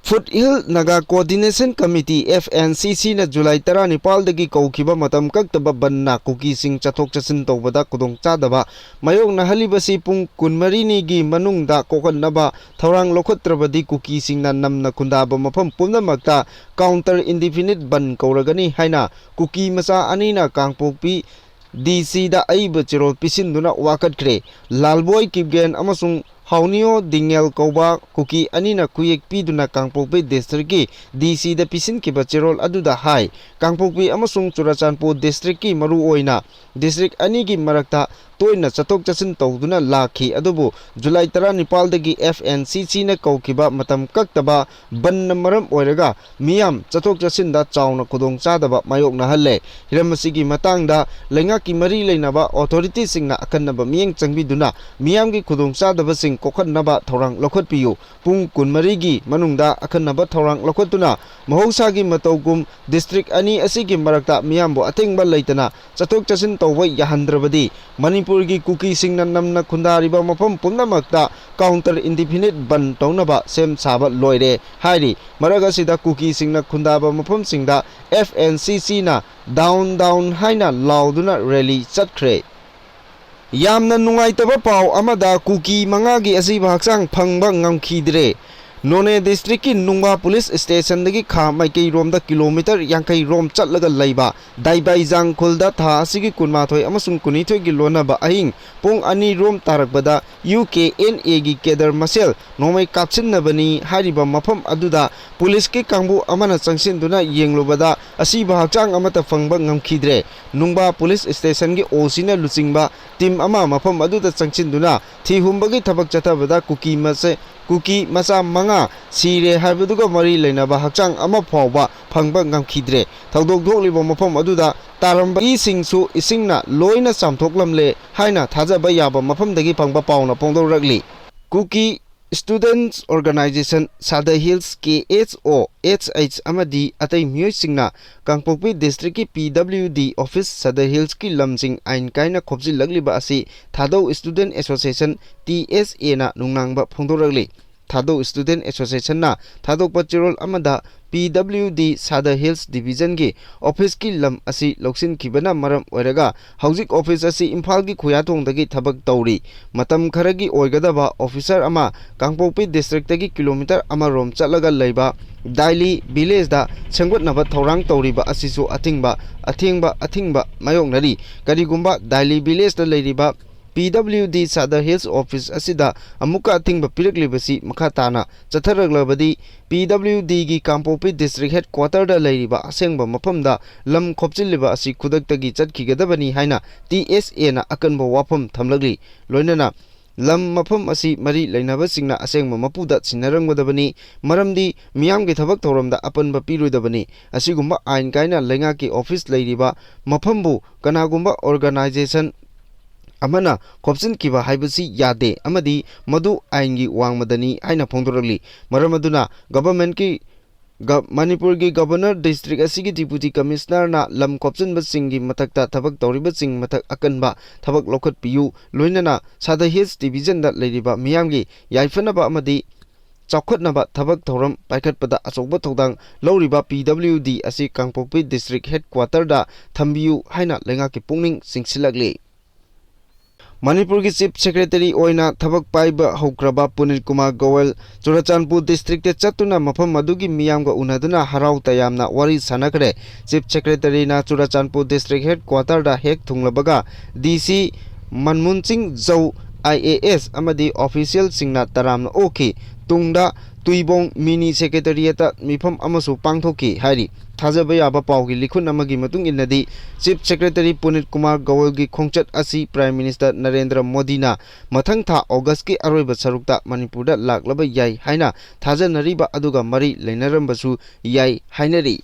Foothill Naga coordination committee, F N C ꯁꯤꯅ ꯖꯨꯂꯥꯏ ꯇꯔꯥꯅꯤꯄꯥꯜꯗꯒꯤ ꯀꯧꯈꯤꯕ ꯃꯇꯝ ꯀꯛꯇꯕ ꯕꯟꯅ ꯀꯨꯀꯤꯁꯤꯡ ꯆꯠꯊꯣꯛ ꯆꯠꯁꯤꯟ ꯇꯧꯕꯗ ꯈꯨꯗꯣꯡꯆꯥꯗꯕ ꯃꯥꯌꯣꯛꯅꯍꯜꯂꯤꯕꯁꯤ ꯄꯨꯡ ꯀꯨꯟꯃꯔꯤꯅꯤꯒꯤ ꯃꯅꯨꯡꯗ ꯀꯣꯛꯍꯟꯅꯕ ꯊꯧꯔꯥꯡ ꯂꯧꯈꯠꯇ꯭ꯔꯕꯗꯤ ꯀꯨꯀꯤꯁꯤꯡꯅ ꯅꯝꯅ ꯈꯨꯟꯗꯥꯕ ꯃꯐꯝ ꯄꯨꯝꯅꯃꯛꯇ ꯀꯥꯎꯟꯇꯔ ꯏꯟꯗꯤꯐꯤꯅꯤꯠ ꯕꯟ ꯀꯧꯔꯒꯅꯤ ꯍꯥꯏꯅ ꯀꯨꯀꯤ ꯃꯆꯥ ꯑꯅꯤꯅ ꯀꯥꯡꯄꯣꯛꯄꯤ ꯗꯤ ꯁꯤꯗ ꯑꯏꯕ ꯆꯦꯔꯣꯜ ꯄꯤꯁꯤꯟꯗꯨꯅ ꯋꯥꯀꯠꯈ꯭ꯔꯦ꯫ ꯂꯥꯜꯕꯣꯏ ꯀꯤꯞꯒꯦꯟ ꯑꯃꯁꯨꯡ ꯍꯥꯎꯅꯤꯌꯣ ꯗꯤꯉꯦꯜ ꯀꯧꯕ ꯀꯨꯀꯤ ꯑꯅꯤꯅ ꯈꯨꯌꯦꯛ ꯄꯤꯗꯨꯅ ꯀꯥꯡꯄꯣꯛꯄꯤ ꯗꯤꯁꯇ꯭ꯔꯤꯛꯀꯤ ꯗꯤ ꯁꯤꯗ ꯄꯤꯁꯤꯟꯈꯤꯕ ꯆꯦꯔꯣꯜ ꯑꯗꯨꯗ ꯍꯥꯏ, ꯀꯥꯡꯄꯣꯛꯄꯤ ꯑꯃꯁꯨꯡ ꯆꯨꯔꯆꯥꯟꯄꯨꯔ ꯗꯤꯁꯇ꯭ꯔꯤꯛꯀꯤ ꯃꯔꯨꯑꯣꯏꯅ ꯗꯤꯁꯇ꯭ꯔꯤꯛ ꯑꯅꯤꯒꯤ ꯃꯔꯛꯇ ꯇꯣꯏꯅ ꯆꯠꯊꯣꯛ ꯆꯠꯁꯤꯟ ꯇꯧꯗꯨꯅ ꯂꯥꯛꯈꯤ, ꯑꯗꯨꯕꯨ ꯖꯨꯂꯥꯏ ꯇꯔꯥꯅꯤꯄꯥꯜꯗꯒꯤ ꯑꯦꯐ ꯑꯦꯟ ꯁꯤ ꯁꯤꯅ ꯀꯧꯈꯤꯕ ꯃꯇꯝ ꯀꯛꯇꯕ ꯕꯟꯅ ꯃꯔꯝ ꯑꯣꯏꯔꯒ ꯃꯤꯌꯥꯝ ꯆꯠꯊꯣꯛ ꯆꯠꯁꯤꯟꯗ ꯆꯥꯎꯅ ꯈꯨꯗꯣꯡꯆꯥꯗꯕ ꯃꯥꯌꯣꯛꯅꯍꯜꯂꯦ꯫ ꯍꯤꯔꯝ ꯑꯁꯤꯒꯤ ꯃꯇꯥꯡꯗ ꯂꯩꯉꯥꯛꯀꯤ ꯃꯔꯤ ꯂꯩꯅꯕ ꯑꯣꯊꯣꯔꯤꯇꯤꯁꯤꯡꯅ ꯑꯀꯟꯅꯕ ꯃꯤꯠꯌꯦꯡ ꯆꯪꯕꯤꯗꯨꯅ ꯃꯤꯌꯥꯝꯒꯤ ꯈꯨꯗꯣꯡꯆꯥꯗꯕꯁꯤꯡ ꯀꯣꯛꯍꯟꯅꯕ ꯊꯧꯔꯥꯡ ꯂꯧꯈꯠꯄꯤꯌꯨ꯫ ꯄꯨꯡ ꯀꯨꯟꯃꯔꯤꯒꯤ ꯃꯅꯨꯡꯗ ꯑꯈꯟꯅꯕ ꯊꯧꯔꯥꯡ ꯂꯧꯈꯠꯇꯨꯅ ꯃꯍꯧꯁꯥꯒꯤ ꯃꯇꯧꯒꯨꯝ ꯗꯤꯁꯇ꯭ꯔꯤꯛ ꯑꯅꯤ ꯑꯁꯤꯒꯤ ꯃꯔꯛꯇ ꯃꯤꯌꯥꯝꯕꯨ ꯑꯊꯤꯡꯕ ꯂꯩꯇꯅ ꯆꯠꯊꯣꯛ ꯆꯠꯁꯤꯟ ꯇꯧꯕ ꯌꯥꯍꯟꯗ꯭ꯔꯕꯗꯤ ꯃꯅꯤꯄꯨꯔꯒꯤ ꯀꯨꯀꯤꯁꯤꯡꯅ ꯅꯝꯅ ꯈꯨꯟꯗꯥꯔꯤꯕ ꯃꯐꯝ ꯄꯨꯝꯅꯃꯛꯇ ꯀꯥꯎꯟꯇꯔ ꯏꯟꯗꯤꯐꯤꯅꯤꯠ ꯕꯟ ꯇꯧꯅꯕ ꯁꯦꯝ ꯁꯥꯕ ꯂꯣꯏꯔꯦ ꯍꯥꯏꯔꯤ꯫ ꯃꯔꯛ ꯑꯁꯤꯗ ꯀꯨꯀꯤꯁꯤꯡꯅ ꯈꯨꯟꯗꯥꯕ ꯃꯐꯝꯁꯤꯡꯗ ꯑꯦꯐ ꯑꯦꯟ ꯁꯤ ꯁꯤꯅ "ꯗꯥꯎꯟ, ꯗꯥꯎꯟ" ꯍꯥꯏꯅ ꯂꯥꯎꯗꯨꯅ ꯔꯦꯂꯤ ꯆꯠꯈ꯭ꯔꯦ꯫ ꯌꯥꯝꯅ ꯅꯨꯡꯉꯥꯏꯇꯕ ꯄꯥꯎ ꯑꯃꯗ ꯀꯨꯀꯤ ꯃꯉꯥꯒꯤ ꯑꯖꯤꯕ ꯍꯛꯆꯥꯡ ꯐꯪꯕ ꯉꯝꯈꯤꯗ꯭ꯔꯦ꯫ ꯅꯣꯅꯦ ꯗꯤꯁꯇ꯭ꯔꯤꯛꯀꯤ ꯅꯨꯡꯕꯥ ꯄꯨꯂꯤꯁ ꯁ꯭ꯇꯦꯁꯟꯗꯒꯤ ꯈꯥ ꯃꯥꯏꯀꯩꯔꯣꯝꯗ ꯀꯤꯂꯣꯃꯤꯇꯔ ꯌꯥꯡꯈꯩ ꯔꯣꯝ ꯆꯠꯂꯒ ꯂꯩꯕ ꯗꯥꯏꯕꯥꯏꯖꯥꯡ ꯈꯨꯜꯗ ꯊꯥ ꯑꯁꯤꯒꯤ ꯀꯨꯟꯃꯥꯊꯣꯏ ꯑꯃꯁꯨꯡ ꯀꯨꯟꯅꯤꯊꯣꯏꯒꯤ ꯂꯣꯟꯅꯕ ꯑꯍꯤꯡ ꯄꯨꯡ ꯑꯅꯤ ꯔꯣꯝ ꯇꯥꯔꯛꯄꯗ ꯌꯨ ꯀꯦ ꯑꯦꯟ ꯑꯦꯒꯤ ꯀꯦꯗꯔ ꯃꯁꯦꯜ ꯅꯣꯡꯃꯩ ꯀꯥꯞꯁꯤꯟꯅꯕꯅꯤ ꯍꯥꯏꯔꯤꯕ ꯃꯐꯝ ꯑꯗꯨꯗ ꯄꯨꯂꯤꯁꯀꯤ ꯀꯥꯡꯕꯨ ꯑꯃꯅ ꯆꯪꯁꯤꯟꯗꯨꯅ ꯌꯦꯡꯂꯨꯕꯗ ꯑꯁꯤꯕ ꯍꯛꯆꯥꯡ ꯑꯃꯠꯇ ꯐꯪꯕ ꯉꯝꯈꯤꯗ꯭ꯔꯦ꯫ ꯅꯨꯡꯕꯥ ꯄꯨꯂꯤꯁ ꯁ꯭ꯇꯦꯁꯟꯒꯤ ꯑꯣ ꯁꯤꯅ ꯂꯨꯆꯤꯡꯕ ꯇꯤꯝ ꯑꯃ ꯃꯐꯝ ꯑꯗꯨꯗ ꯆꯪꯁꯤꯟꯗꯨꯅ ꯊꯤꯍꯨꯝꯕꯒꯤ ꯊꯕꯛ ꯆꯠꯊꯕꯗ ꯀꯨꯀꯤ ꯃꯆꯥ ꯀꯨꯀꯤ ꯃꯆꯥ ꯃꯉꯥ ꯁꯤꯔꯦ ꯍꯥꯏꯕꯗꯨꯒ ꯃꯔꯤ ꯂꯩꯅꯕ ꯍꯛꯆꯥꯡ ꯑꯃ ꯐꯥꯎꯕ ꯐꯪꯕ ꯉꯝꯈꯤꯗ꯭ꯔꯦ꯫ ꯊꯧꯗꯣꯛ ꯊꯣꯛꯂꯤꯕ ꯃꯐꯝ ꯑꯗꯨꯗ ꯇꯥꯔꯝꯕ ꯏꯁꯤꯡꯁꯨ ꯏꯁꯤꯡꯅ ꯂꯣꯏꯅ ꯆꯥꯝꯊꯣꯛꯂꯝꯂꯦ ꯍꯥꯏꯅ ꯊꯥꯖꯕ ꯌꯥꯕ ꯃꯐꯝꯗꯒꯤ ꯐꯪꯕ ꯄꯥꯎꯅ ꯐꯣꯡꯗꯣꯔꯛꯂꯤ꯫ ꯀꯨꯀꯤ ꯁ꯭ꯇꯨꯗꯦꯟꯠꯁ ꯑꯣꯔꯒꯅꯥꯏꯖꯦꯁꯟ ꯁꯥꯗꯔ ꯍꯤꯜꯁ, ꯀꯦ ꯑꯦꯁ ꯑꯣ, ꯑꯦꯁ ꯑꯩꯆ ꯑꯃꯗꯤ ꯑꯇꯩ ꯃꯤꯑꯣꯏꯁꯤꯡꯅ ꯀꯥꯡꯄꯣꯛꯄꯤ ꯗꯤꯁꯇ꯭ꯔꯤꯛꯀꯤ ꯄꯤ ꯗꯕ꯭ꯂꯤꯎ ꯗꯤ ꯑꯣꯐꯤꯁ ꯁꯥꯗꯔ ꯍꯤꯜꯁꯀꯤ ꯂꯝꯁꯤꯡ ꯑꯥꯏꯟ ꯀꯥꯏꯅ ꯈꯣꯞꯆꯤꯜꯂꯛꯂꯤꯕ ꯑꯁꯤ ꯊꯥꯗꯧ ꯁ꯭ꯇꯨꯗꯦꯟꯠ ꯑꯦꯁꯣꯁꯤꯌꯦꯁꯟ, ꯇꯤ ꯑꯦꯁ ꯑꯦꯅ ꯅꯨꯡꯅꯥꯡꯕ ꯐꯣꯡꯗꯣꯔꯛꯂꯤ꯫ ꯊꯥꯗꯧ ꯁ꯭ꯇꯨꯗꯦꯟꯠ ꯑꯦꯁꯣꯁꯤꯌꯦꯁꯟꯅ ꯊꯥꯗꯣꯛꯄ ꯆꯦꯔꯣꯜ ꯑꯃꯗ ꯄꯤ ꯗꯕ꯭ꯂꯤꯎ ꯗꯤ ꯁꯥꯗꯔ ꯍꯤꯜꯁ ꯗꯤꯕꯤꯖꯟꯒꯤ ꯑꯣꯐꯤꯁꯀꯤ ꯂꯝ ꯑꯁꯤ ꯂꯧꯁꯤꯟꯈꯤꯕꯅ ꯃꯔꯝ ꯑꯣꯏꯔꯒ ꯍꯧꯖꯤꯛ ꯑꯣꯐꯤꯁ ꯑꯁꯤ ꯏꯝꯐꯥꯜꯒꯤ ꯈꯨꯌꯥꯊꯣꯡꯗꯒꯤ ꯊꯕꯛ ꯇꯧꯔꯤ꯫ ꯃꯇꯝ ꯈꯔꯒꯤ ꯑꯣꯏꯒꯗꯕ ꯑꯣꯐꯤꯁꯔ ꯑꯃ ꯀꯥꯡꯄꯣꯛꯄꯤ ꯗꯤꯁꯇ꯭ꯔꯤꯛꯇꯒꯤ ꯀꯤꯂꯣꯃꯤꯇꯔ ꯑꯃꯔꯣꯝ ꯆꯠꯂꯒ ꯂꯩꯕ ꯗꯥꯏꯂꯤ ꯚꯤꯂꯦꯖꯗ ꯁꯦꯝꯒꯠꯅꯕ ꯊꯧꯔꯥꯡ ꯇꯧꯔꯤꯕ ꯑꯁꯤꯁꯨ ꯑꯊꯤꯡꯕ, ꯑꯊꯦꯡꯕ, ꯑꯊꯤꯡꯕ ꯃꯥꯌꯣꯛꯅꯔꯤ꯫ ꯀꯔꯤꯒꯨꯝꯕ ꯗꯥꯏꯂꯤ ꯚꯤꯂꯦꯖꯇ ꯂꯩꯔꯤꯕ ꯄꯤ ꯗꯕ꯭ꯂꯤꯎ ꯗꯤ ꯁꯥꯗꯔ ꯍꯤꯜꯁ ꯑꯣꯐꯤꯁ ꯑꯁꯤꯗ ꯑꯃꯨꯛꯀ ꯑꯊꯤꯡꯕ ꯄꯤꯔꯛꯂꯤꯕꯁꯤ ꯃꯈꯥ ꯇꯥꯅ ꯆꯠꯊꯔꯛꯂꯕꯗꯤ ꯄꯤ ꯗꯕ꯭ꯂꯤꯎ ꯗꯤꯒꯤ ꯀꯥꯡꯄꯣꯛꯄꯤ ꯗꯤꯁꯇ꯭ꯔꯤꯛ ꯍꯦꯗ ꯀ꯭ꯋꯥꯇꯔꯗ ꯂꯩꯔꯤꯕ ꯑꯁꯦꯡꯕ ꯃꯐꯝꯗ ꯂꯝ ꯈꯣꯞꯆꯤꯜꯂꯤꯕ ꯑꯁꯤ ꯈꯨꯗꯛꯇꯒꯤ ꯆꯠꯈꯤꯒꯗꯕꯅꯤ ꯍꯥꯏꯅ ꯇꯤ ꯑꯦꯁ ꯑꯦꯅ ꯑꯀꯟꯕ ꯋꯥꯐꯝ ꯊꯝꯂꯛꯂꯤ꯫ ꯂꯣꯏꯅꯅ ꯂꯝ ꯃꯐꯝ ꯑꯁꯤ ꯃꯔꯤ ꯂꯩꯅꯕꯁꯤꯡꯅ ꯑꯁꯦꯡꯕ ꯃꯄꯨꯗ ꯁꯤꯟꯅꯔꯝꯒꯗꯕꯅꯤ, ꯃꯔꯝꯗꯤ ꯃꯤꯌꯥꯝꯒꯤ ꯊꯕꯛ ꯊꯧꯔꯝꯗ ꯑꯄꯟꯕ ꯄꯤꯔꯣꯏꯗꯕꯅꯤ꯫ ꯑꯁꯤꯒꯨꯝꯕ ꯑꯥꯏꯟ ꯀꯥꯏꯅ ꯂꯩꯉꯥꯛꯀꯤ ꯑꯣꯐꯤꯁ ꯂꯩꯔꯤꯕ ꯃꯐꯝꯕꯨ ꯀꯅꯥꯒꯨꯝꯕ ꯑꯣꯔꯒꯅꯥꯏꯖꯦꯁꯟ ꯑꯃꯅ ꯈꯣꯞꯆꯤꯟꯈꯤꯕ ꯍꯥꯏꯕꯁꯤ ꯌꯥꯗꯦ ꯑꯃꯗꯤ ꯃꯗꯨ ꯑꯥꯏꯟꯒꯤ ꯋꯥꯡꯃꯗꯅꯤ ꯍꯥꯏꯅ ꯐꯣꯡꯗꯣꯔꯛꯂꯤ꯫ ꯃꯔꯝ ꯑꯗꯨꯅ ꯒꯚꯔꯟꯃꯦꯟꯠꯀꯤ ꯒ-, ꯃꯅꯤꯄꯨꯔꯒꯤ ꯒꯚꯔꯅꯔ, ꯗꯤꯁꯇ꯭ꯔꯤꯛ ꯑꯁꯤꯒꯤ ꯗꯤꯄꯨꯇꯤ ꯀꯃꯤꯁꯅꯔꯅ ꯂꯝ ꯈꯣꯞꯆꯤꯟꯕꯁꯤꯡꯒꯤ ꯃꯊꯛꯇ ꯊꯕꯛ ꯇꯧꯔꯤꯕꯁꯤꯡ ꯃꯊꯛ ꯑꯀꯟꯕ ꯊꯕꯛ ꯂꯧꯈꯠꯄꯤꯌꯨ, ꯂꯣꯏꯅꯅ ꯁꯥꯗꯔ ꯍꯤꯜꯁ ꯗꯤꯕꯤꯖꯟꯗ ꯂꯩꯔꯤꯕ ꯃꯤꯌꯥꯝꯒꯤ ꯌꯥꯏꯐꯅꯕ ꯑꯃꯗꯤ ꯆꯥꯎꯈꯠꯅꯕ ꯊꯕꯛ ꯊꯧꯔꯝ ꯄꯥꯏꯈꯠꯄꯗ ꯑꯆꯧꯕ ꯊꯧꯗꯥꯡ ꯂꯧꯔꯤꯕ ꯄꯤ ꯗꯕ꯭ꯂꯤꯎ ꯗꯤ ꯑꯁꯤ ꯀꯥꯡꯄꯣꯛꯄꯤ ꯗꯤꯁꯇ꯭ꯔꯤꯛ ꯍꯦꯗ ꯀ꯭ꯋꯥꯇꯔꯗ ꯊꯝꯕꯤꯌꯨ ꯍꯥꯏꯅ ꯂꯩꯉꯥꯛꯀꯤ ꯄꯨꯛꯅꯤꯡ ꯆꯤꯡꯁꯤꯜꯂꯛꯂꯤ꯫ ꯃꯅꯤꯄꯨꯔꯒꯤ Chief Secretary ꯑꯣꯏꯅ ꯊꯕꯛ ꯄꯥꯏꯕ ꯍꯧꯈ꯭ꯔꯕ ꯄꯨꯅꯤꯠ ꯀꯨꯃꯥꯔ ꯒꯣꯌꯜ ꯆꯨꯔꯥꯆꯥꯟꯄꯨꯔ district ꯇ ꯆꯠꯇꯨꯅ ꯃꯐꯝ ꯑꯗꯨꯒꯤ ꯃꯤꯌꯥꯝꯒ ꯎꯅꯗꯨꯅ ꯍꯔꯥꯎ ꯇꯌꯥꯝꯅ ꯋꯥꯔꯤ ꯁꯥꯟꯅꯈ꯭ꯔꯦ꯫ Chief Secretary ꯅ ꯆꯨꯔꯥꯆꯥꯟꯄꯨꯔ district headquarter ꯗ ꯍꯦꯛ ꯊꯨꯡꯂꯕꯒ D C ꯃꯟꯃꯨꯟ ꯁꯤꯡ ꯖꯧ I A S ꯑꯃꯗꯤ official ꯁꯤꯡꯅ ꯇꯔꯥꯝꯅ ꯑꯣꯛꯈꯤ꯫ ꯇꯨꯡꯗ ꯇꯨꯏꯕꯣꯡ Mini Secretariat ꯇ ꯃꯤꯐꯝ ꯑꯃꯁꯨ ꯄꯥꯡꯊꯣꯛꯈꯤ ꯍꯥꯏꯔꯤ꯫ ꯊꯥꯖꯕ ꯌꯥꯕ ꯄꯥꯎꯒꯤ ꯂꯤꯈꯨꯟ ꯑꯃꯒꯤ ꯃꯇꯨꯡ ꯏꯟꯅꯗꯤ, Chief Secretary ꯄꯨꯅꯤꯠ ꯀꯨꯃꯥꯔ ꯒꯣꯌꯜꯒꯤ ꯈꯣꯡꯆꯠ ꯑꯁꯤ Prime Minister ꯅꯔꯦꯟꯗ꯭ꯔ ꯃꯣꯗꯤꯅ ꯃꯊꯪ ꯊꯥ August ꯀꯤ ꯑꯔꯣꯏꯕ ꯁꯔꯨꯛꯇ ꯃꯅꯤꯄꯨꯔꯗ ꯂꯥꯛꯂꯕ ꯌꯥꯏ ꯍꯥꯏꯅ ꯊꯥꯖꯅꯔꯤꯕ ꯑꯗꯨꯒ ꯃꯔꯤ ꯂꯩꯅꯔꯝꯕꯁꯨ ꯌꯥꯏ ꯍꯥꯏꯅꯔꯤ꯫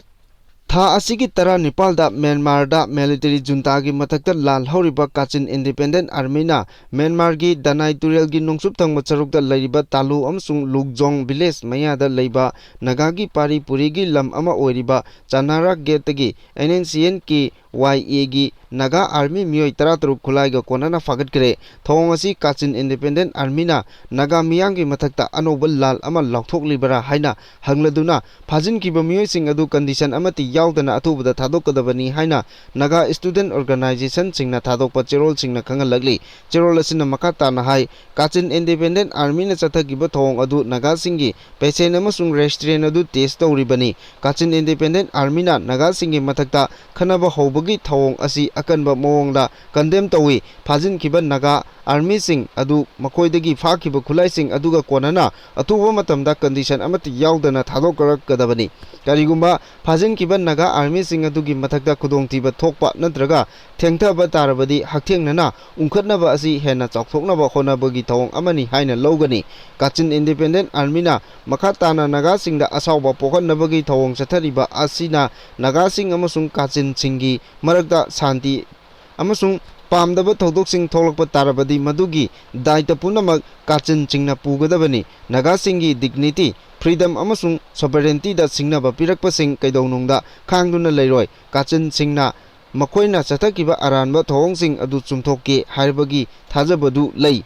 ꯊꯥ ꯑꯁꯤꯒꯤ ꯇꯔꯥꯅꯤꯄꯥꯜꯗ ꯃ꯭ꯌꯥꯟꯃꯥꯔꯗ military junta ꯒꯤ ꯃꯊꯛꯇ ꯂꯥꯜ ꯍꯧꯔꯤꯕ ꯀꯥꯆꯤꯟ Independent Army ꯅ ꯃ꯭ꯌꯥꯟꯃꯥꯔꯒꯤ ꯗꯅꯥꯏ ꯇꯨꯔꯦꯜꯒꯤ ꯅꯣꯡꯆꯨꯞ ꯊꯪꯕ ꯁꯔꯨꯛꯇ ꯂꯩꯔꯤꯕ ꯇꯥꯂꯨ ꯑꯃꯁꯨꯡ ꯂꯨꯛꯖꯣꯡ village ꯃꯌꯥꯗ ꯂꯩꯕ ꯅꯥꯒꯥꯒꯤ ꯄꯥꯔꯤ ꯄꯨꯔꯤꯒꯤ ꯂꯝ ꯑꯃ ꯑꯣꯏꯔꯤꯕ ꯆꯅꯥꯔꯥ ꯒꯦꯠꯇꯒꯤ N N C N K Y A ꯒꯤ ꯅꯥꯒꯥ Army ꯃꯤꯑꯣꯏ ꯇꯔꯥꯇꯔꯨꯛ ꯈꯨꯠꯂꯥꯏꯒ ꯀꯣꯟꯅꯅ ꯐꯥꯒꯠꯈ꯭ꯔꯦ꯫ ꯊꯧꯑꯣꯡ ꯑꯁꯤ ꯀꯥꯆꯤꯟ Independent Army ꯅ ꯅꯥꯒꯥ ꯃꯤꯌꯥꯝꯒꯤ ꯃꯊꯛꯇ ꯑꯅꯧꯕ ꯂꯥꯜ ꯑꯃ ꯂꯥꯎꯊꯣꯛꯂꯤꯕꯔꯥ ꯍꯥꯏꯅ ꯍꯪꯂꯗꯨꯅ, ꯐꯥꯖꯤꯟꯈꯤꯕ ꯃꯤꯑꯣꯏꯁꯤꯡ ꯑꯗꯨ condition ꯑꯃꯠꯇ ꯌꯥꯎꯗꯅ ꯑꯊꯨꯕꯗ ꯊꯥꯗꯣꯛꯀꯗꯕꯅꯤ ꯍꯥꯏꯅ ꯅꯥꯒꯥ student organization ꯁꯤꯡꯅ ꯊꯥꯗꯣꯛꯄ ꯆꯦꯔꯣꯜꯁꯤꯡꯅ ꯈꯪꯍꯜꯂꯛꯂꯤ꯫ ꯆꯦꯔꯣꯜ ꯑꯁꯤꯅ ꯃꯈꯥ ꯇꯥꯅ ꯍꯥꯏ, ꯀꯥꯆꯤꯟ Independent Army ꯅ ꯆꯠꯊꯈꯤꯕ ꯊꯧꯑꯣꯡ ꯑꯗꯨ ꯅꯥꯒꯥꯁꯤꯡꯒꯤ patience ꯑꯃꯁꯨꯡ restraint ꯑꯗꯨ test ꯇꯧꯔꯤꯕꯅꯤ꯫ ꯀꯥꯆꯤꯟ Independent Army ꯅ ꯅꯥꯒꯥꯁꯤꯡꯒꯤ ꯃꯊꯛꯇ ꯈꯠꯅꯕ ꯍꯧꯕꯒꯤ ꯊꯧꯑꯣꯡ ꯑꯁꯤ ꯑꯀꯟꯕ ꯃꯑꯣꯡꯗ condemn ꯇꯧꯏ꯫ ꯐꯥꯖꯤꯟꯈꯤꯕ ꯅꯥꯒꯥ Army ꯁꯤꯡ ꯑꯗꯨ ꯃꯈꯣꯏꯗꯒꯤ ꯐꯥꯈꯤꯕ ꯈꯨꯠꯂꯥꯏꯁꯤꯡ ꯑꯗꯨꯒ ꯀꯣꯟꯅꯅ ꯑꯊꯨꯕ ꯃꯇꯝꯗ condition ꯑꯃꯠꯇ ꯌꯥꯎꯗꯅ ꯊꯥꯗꯣꯛꯂꯛꯀꯗꯕꯅꯤ꯫ ꯀꯔꯤꯒꯨꯝꯕ ꯐꯥꯖꯤꯟꯈꯤꯕ ꯅꯥꯒꯥ Army ꯁꯤꯡ ꯑꯗꯨꯒꯤ ꯃꯊꯛꯇ ꯈꯨꯗꯣꯡꯊꯤꯕ ꯊꯣꯛꯄ ꯅꯠꯇ꯭ꯔꯒ ꯊꯦꯡꯊꯕ ꯇꯥꯔꯕꯗꯤ, ꯍꯛꯊꯦꯡꯅꯅ ꯎꯪꯈꯠꯅꯕ ꯑꯁꯤ ꯍꯦꯟꯅ ꯆꯥꯎꯊꯣꯛꯅꯕ ꯍꯣꯠꯅꯕꯒꯤ ꯊꯧꯑꯣꯡ ꯑꯃꯅꯤ ꯍꯥꯏꯅ ꯂꯧꯒꯅꯤ꯫ ꯀꯥꯆꯤꯟ Independent Army ꯅ ꯃꯈꯥ ꯇꯥꯅ ꯅꯥꯒꯥꯁꯤꯡꯗ ꯑꯁꯥꯎꯕ ꯄꯣꯛꯍꯟꯅꯕꯒꯤ ꯊꯧꯑꯣꯡ ꯆꯠꯊꯔꯤꯕ ꯑꯁꯤꯅ ꯅꯥꯒꯥꯁꯤꯡ ꯑꯃꯁꯨꯡ ꯀꯥꯆꯤꯟꯁꯤꯡꯒꯤ ꯃꯔꯛꯇ ꯁꯥꯟꯇꯤ ꯑꯃꯁꯨꯡ ꯄꯥꯝꯗꯕ ꯊꯧꯗꯣꯛꯁꯤꯡ ꯊꯣꯛꯂꯛꯄ ꯇꯥꯔꯕꯗꯤ, ꯃꯗꯨꯒꯤ ꯗꯥꯏꯇ ꯄꯨꯝꯅꯃꯛ ꯀꯥꯆꯤꯟꯁꯤꯡꯅ ꯄꯨꯒꯗꯕꯅꯤ꯫ ꯅꯥꯒꯥꯁꯤꯡꯒꯤ dignity, freedom ꯑꯃꯁꯨꯡ sovereignty ꯗ ꯁꯤꯡꯅꯕ ꯄꯤꯔꯛꯄꯁꯤꯡ ꯀꯩꯗꯧꯅꯨꯡꯗ ꯈꯥꯡꯗꯨꯅ ꯂꯩꯔꯣꯏ꯫ ꯀꯥꯆꯤꯟꯁꯤꯡꯅ ꯃꯈꯣꯏꯅ ꯆꯠꯊꯈꯤꯕ ꯑꯔꯥꯟꯕ ꯊꯧꯑꯣꯡꯁꯤꯡ ꯑꯗꯨ ꯆꯨꯝꯊꯣꯛꯀꯦ ꯍꯥꯏꯕꯒꯤ ꯊꯥꯖꯕꯗꯨ ꯂꯩ꯫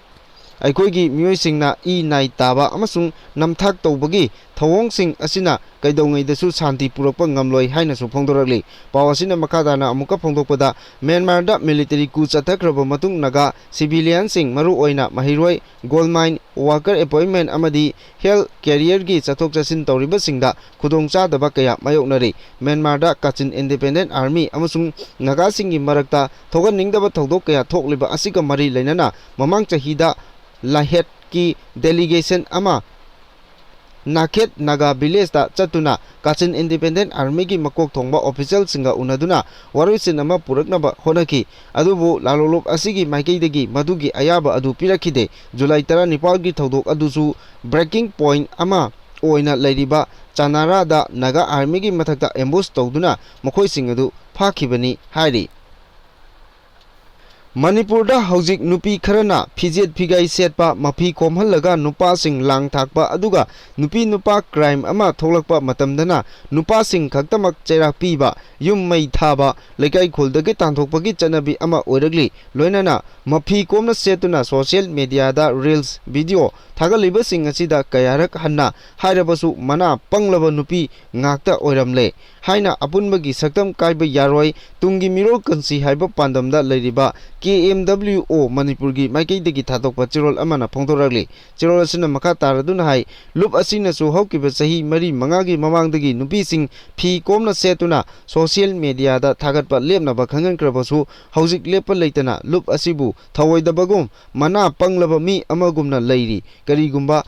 ꯑꯩꯈꯣꯏꯒꯤ ꯃꯤꯑꯣꯏꯁꯤꯡꯅ ꯏ ꯅꯥꯏ ꯇꯥꯕ ꯑꯃꯁꯨꯡ ꯅꯝꯊꯥꯛ ꯇꯧꯕꯒꯤ ꯊꯧꯑꯣꯡꯁꯤꯡ ꯑꯁꯤꯅ ꯀꯩꯗꯧꯉꯩꯗꯁꯨ ꯁꯥꯟꯇꯤ ꯄꯨꯔꯛꯄ ꯉꯝꯂꯣꯏ ꯍꯥꯏꯅꯁꯨ ꯐꯣꯡꯗꯣꯔꯛꯂꯤ꯫ ꯄꯥꯎ ꯑꯁꯤꯅ ꯃꯈꯥ ꯇꯥꯅ ꯑꯃꯨꯛꯀ ꯐꯣꯡꯗꯣꯛꯄꯗ, ꯃ꯭ꯌꯥꯟꯃꯥꯔꯗ ꯃꯤꯂꯤꯇꯔꯤ ꯀꯨ ꯆꯠꯊꯈ꯭ꯔꯕ ꯃꯇꯨꯡ ꯅꯥꯒꯥ ꯁꯤꯚꯤꯂꯤꯌꯟꯁꯤꯡ, ꯃꯔꯨꯑꯣꯏꯅ ꯃꯍꯩꯔꯣꯏ, ꯒꯣꯜ ꯃꯥꯏꯟ ꯋꯥꯀꯔ ꯑꯦꯄꯣꯏꯟꯃꯦꯟ ꯑꯃꯗꯤ ꯍꯦꯜꯊ ꯀꯦꯔꯤꯌꯔꯒꯤ ꯆꯠꯊꯣꯛ ꯆꯠꯁꯤꯟ ꯇꯧꯔꯤꯕꯁꯤꯡꯗ ꯈꯨꯗꯣꯡꯆꯥꯗꯕ ꯀꯌꯥ ꯃꯥꯌꯣꯛꯅꯔꯤ꯫ ꯃ꯭ꯌꯥꯟꯃꯥꯔꯗ ꯀꯥꯆꯤꯟ ꯏꯟꯗꯤꯄꯦꯟꯗꯦꯟ ꯑꯥꯔꯃꯤ ꯑꯃꯁꯨꯡ ꯅꯥꯒꯥꯁꯤꯡꯒꯤ ꯃꯔꯛꯇ ꯊꯣꯛꯍꯟꯅꯤꯡꯗꯕ ꯊꯧꯗꯣꯛ ꯀꯌꯥ ꯊꯣꯛꯂꯤꯕ ꯑꯁꯤꯒ ꯃꯔꯤ ꯂꯩꯅꯅ ꯃꯃꯥꯡ ꯆꯍꯤꯗ ꯂꯥꯏꯍꯦꯠꯀꯤ ꯗꯦꯂꯤꯒꯦꯁꯟ ꯑꯃ ꯅꯥꯈꯦꯠ ꯅꯥꯒꯥ ꯚꯤꯂꯦꯖꯇ ꯆꯠꯇꯨꯅ ꯀꯥꯆꯤꯟ ꯏꯟꯗꯤꯄꯦꯟꯗꯦꯟ ꯑꯥꯔꯃꯤꯒꯤ ꯃꯀꯣꯛ ꯊꯣꯡꯕ ꯑꯣꯐꯤꯁꯤꯌꯦꯜꯁꯤꯡꯒ ꯎꯅꯗꯨꯅ ꯋꯥꯔꯣꯏꯁꯤꯟ ꯑꯃ ꯄꯨꯔꯛꯅꯕ ꯍꯣꯠꯅꯈꯤ꯫ ꯑꯗꯨꯕꯨ ꯂꯥꯂꯣꯂꯨꯞ ꯑꯁꯤꯒꯤ ꯃꯥꯏꯀꯩꯗꯒꯤ ꯃꯗꯨꯒꯤ ꯑꯌꯥꯕ ꯑꯗꯨ ꯄꯤꯔꯛꯈꯤꯗꯦ꯫ ꯖꯨꯂꯥꯏ ꯇꯔꯥꯅꯤꯄꯥꯜꯒꯤ ꯊꯧꯗꯣꯛ ꯑꯗꯨꯁꯨ ꯕ꯭ꯔꯦꯀꯤꯡ ꯄꯣꯏꯟꯠ ꯑꯃ ꯑꯣꯏꯅ ꯂꯩꯔꯤꯕ ꯆꯅꯥꯔꯥꯗ ꯅꯥꯒꯥ ꯑꯥꯔꯃꯤꯒꯤ ꯃꯊꯛꯇ ꯑꯦꯝꯕꯨꯁ ꯇꯧꯗꯨꯅ ꯃꯈꯣꯏꯁꯤꯡ ꯑꯗꯨ ꯐꯥꯈꯤꯕꯅꯤ ꯍꯥꯏꯔꯤ꯫ ꯃꯅꯤꯄꯨꯔꯗ ꯍꯧꯖꯤꯛ ꯅꯨꯄꯤ ꯈꯔꯅ ꯐꯤꯖꯦꯠ ꯐꯤꯒꯥꯏ ꯁꯦꯠꯄ, ꯃꯐꯤ ꯀꯣꯝꯍꯜꯂꯒ ꯅꯨꯄꯥꯁꯤꯡ ꯂꯥꯡ ꯊꯥꯛꯄ, ꯑꯗꯨꯒ ꯅꯨꯄꯤ ꯅꯨꯄꯥ ꯀ꯭ꯔꯥꯏꯝ ꯑꯃ ꯊꯣꯛꯂꯛꯄ ꯃꯇꯝꯗꯅ ꯅꯨꯄꯥꯁꯤꯡ ꯈꯛꯇꯃꯛ ꯆꯩꯔꯥꯛ ꯄꯤꯕ, ꯌꯨꯝ ꯃꯩ ꯊꯥꯕ, ꯂꯩꯀꯥꯏ ꯈꯨꯜꯗꯒꯤ ꯇꯥꯟꯊꯣꯛꯄꯒꯤ ꯆꯠꯅꯕꯤ ꯑꯃ ꯑꯣꯏꯔꯛꯂꯤ꯫ ꯂꯣꯏꯅꯅ ꯃꯐꯤ ꯀꯣꯝꯅ ꯁꯦꯠꯇꯨꯅ ꯁꯣꯁꯤꯌꯦꯜ ꯃꯦꯗꯤꯌꯥꯗ ꯔꯤꯜꯁ, ꯚꯤꯗꯤꯑꯣ ꯊꯥꯒꯠꯂꯤꯕꯁꯤꯡ ꯑꯁꯤꯗ ꯀꯌꯥꯔꯛ ꯍꯟꯅ ꯍꯥꯏꯔꯕꯁꯨ ꯃꯅꯥ ꯄꯪꯂꯕ ꯅꯨꯄꯤ ꯉꯥꯛꯇ ꯑꯣꯏꯔꯝꯂꯦ ꯍꯥꯏꯅ ꯑꯄꯨꯟꯕꯒꯤ ꯁꯛꯇꯝ ꯀꯥꯏꯕ ꯌꯥꯔꯣꯏ꯫ ꯇꯨꯡꯒꯤ ꯃꯤꯔꯣꯜ ꯀꯟꯁꯤ ꯍꯥꯏꯕ ꯄꯥꯟꯗꯝꯗ ꯂꯩꯔꯤꯕ ꯀꯦ ꯑꯦꯝ ꯗꯕ꯭ꯂꯤꯎ ꯑꯣ ꯃꯅꯤꯄꯨꯔꯒꯤ ꯃꯥꯏꯀꯩꯗꯒꯤ ꯊꯥꯗꯣꯛꯄ ꯆꯦꯔꯣꯜ ꯑꯃꯅ ꯐꯣꯡꯗꯣꯔꯛꯂꯤ꯫ ꯆꯦꯔꯣꯜ ꯑꯁꯤꯅ ꯃꯈꯥ ꯇꯥꯔꯗꯨꯅ ꯍꯥꯏ, ꯂꯨꯞ ꯑꯁꯤꯅꯁꯨ ꯍꯧꯈꯤꯕ ꯆꯍꯤ ꯃꯔꯤ ꯃꯉꯥꯒꯤ ꯃꯃꯥꯡꯗꯒꯤ ꯅꯨꯄꯤꯁꯤꯡ ꯐꯤ ꯀꯣꯝꯅ ꯁꯦꯠꯇꯨꯅ ꯁꯣꯁꯤꯌꯦꯜ ꯃꯦꯗꯤꯌꯥꯗ ꯊꯥꯒꯠꯄ ꯂꯦꯞꯅꯕ ꯈꯪꯍꯟꯈ꯭ꯔꯕꯁꯨ ꯍꯧꯖꯤꯛ ꯂꯦꯞꯄ ꯂꯩꯇꯅ ꯂꯨꯞ ꯑꯁꯤꯕꯨ ꯊꯧꯑꯣꯏꯗꯕꯒꯨꯝ ꯃꯅꯥ ꯄꯪꯂꯕ ꯃꯤ ꯑꯃꯒꯨꯝꯅ ꯂꯩꯔꯤ꯫ ꯀꯔꯤꯒꯨꯝꯕ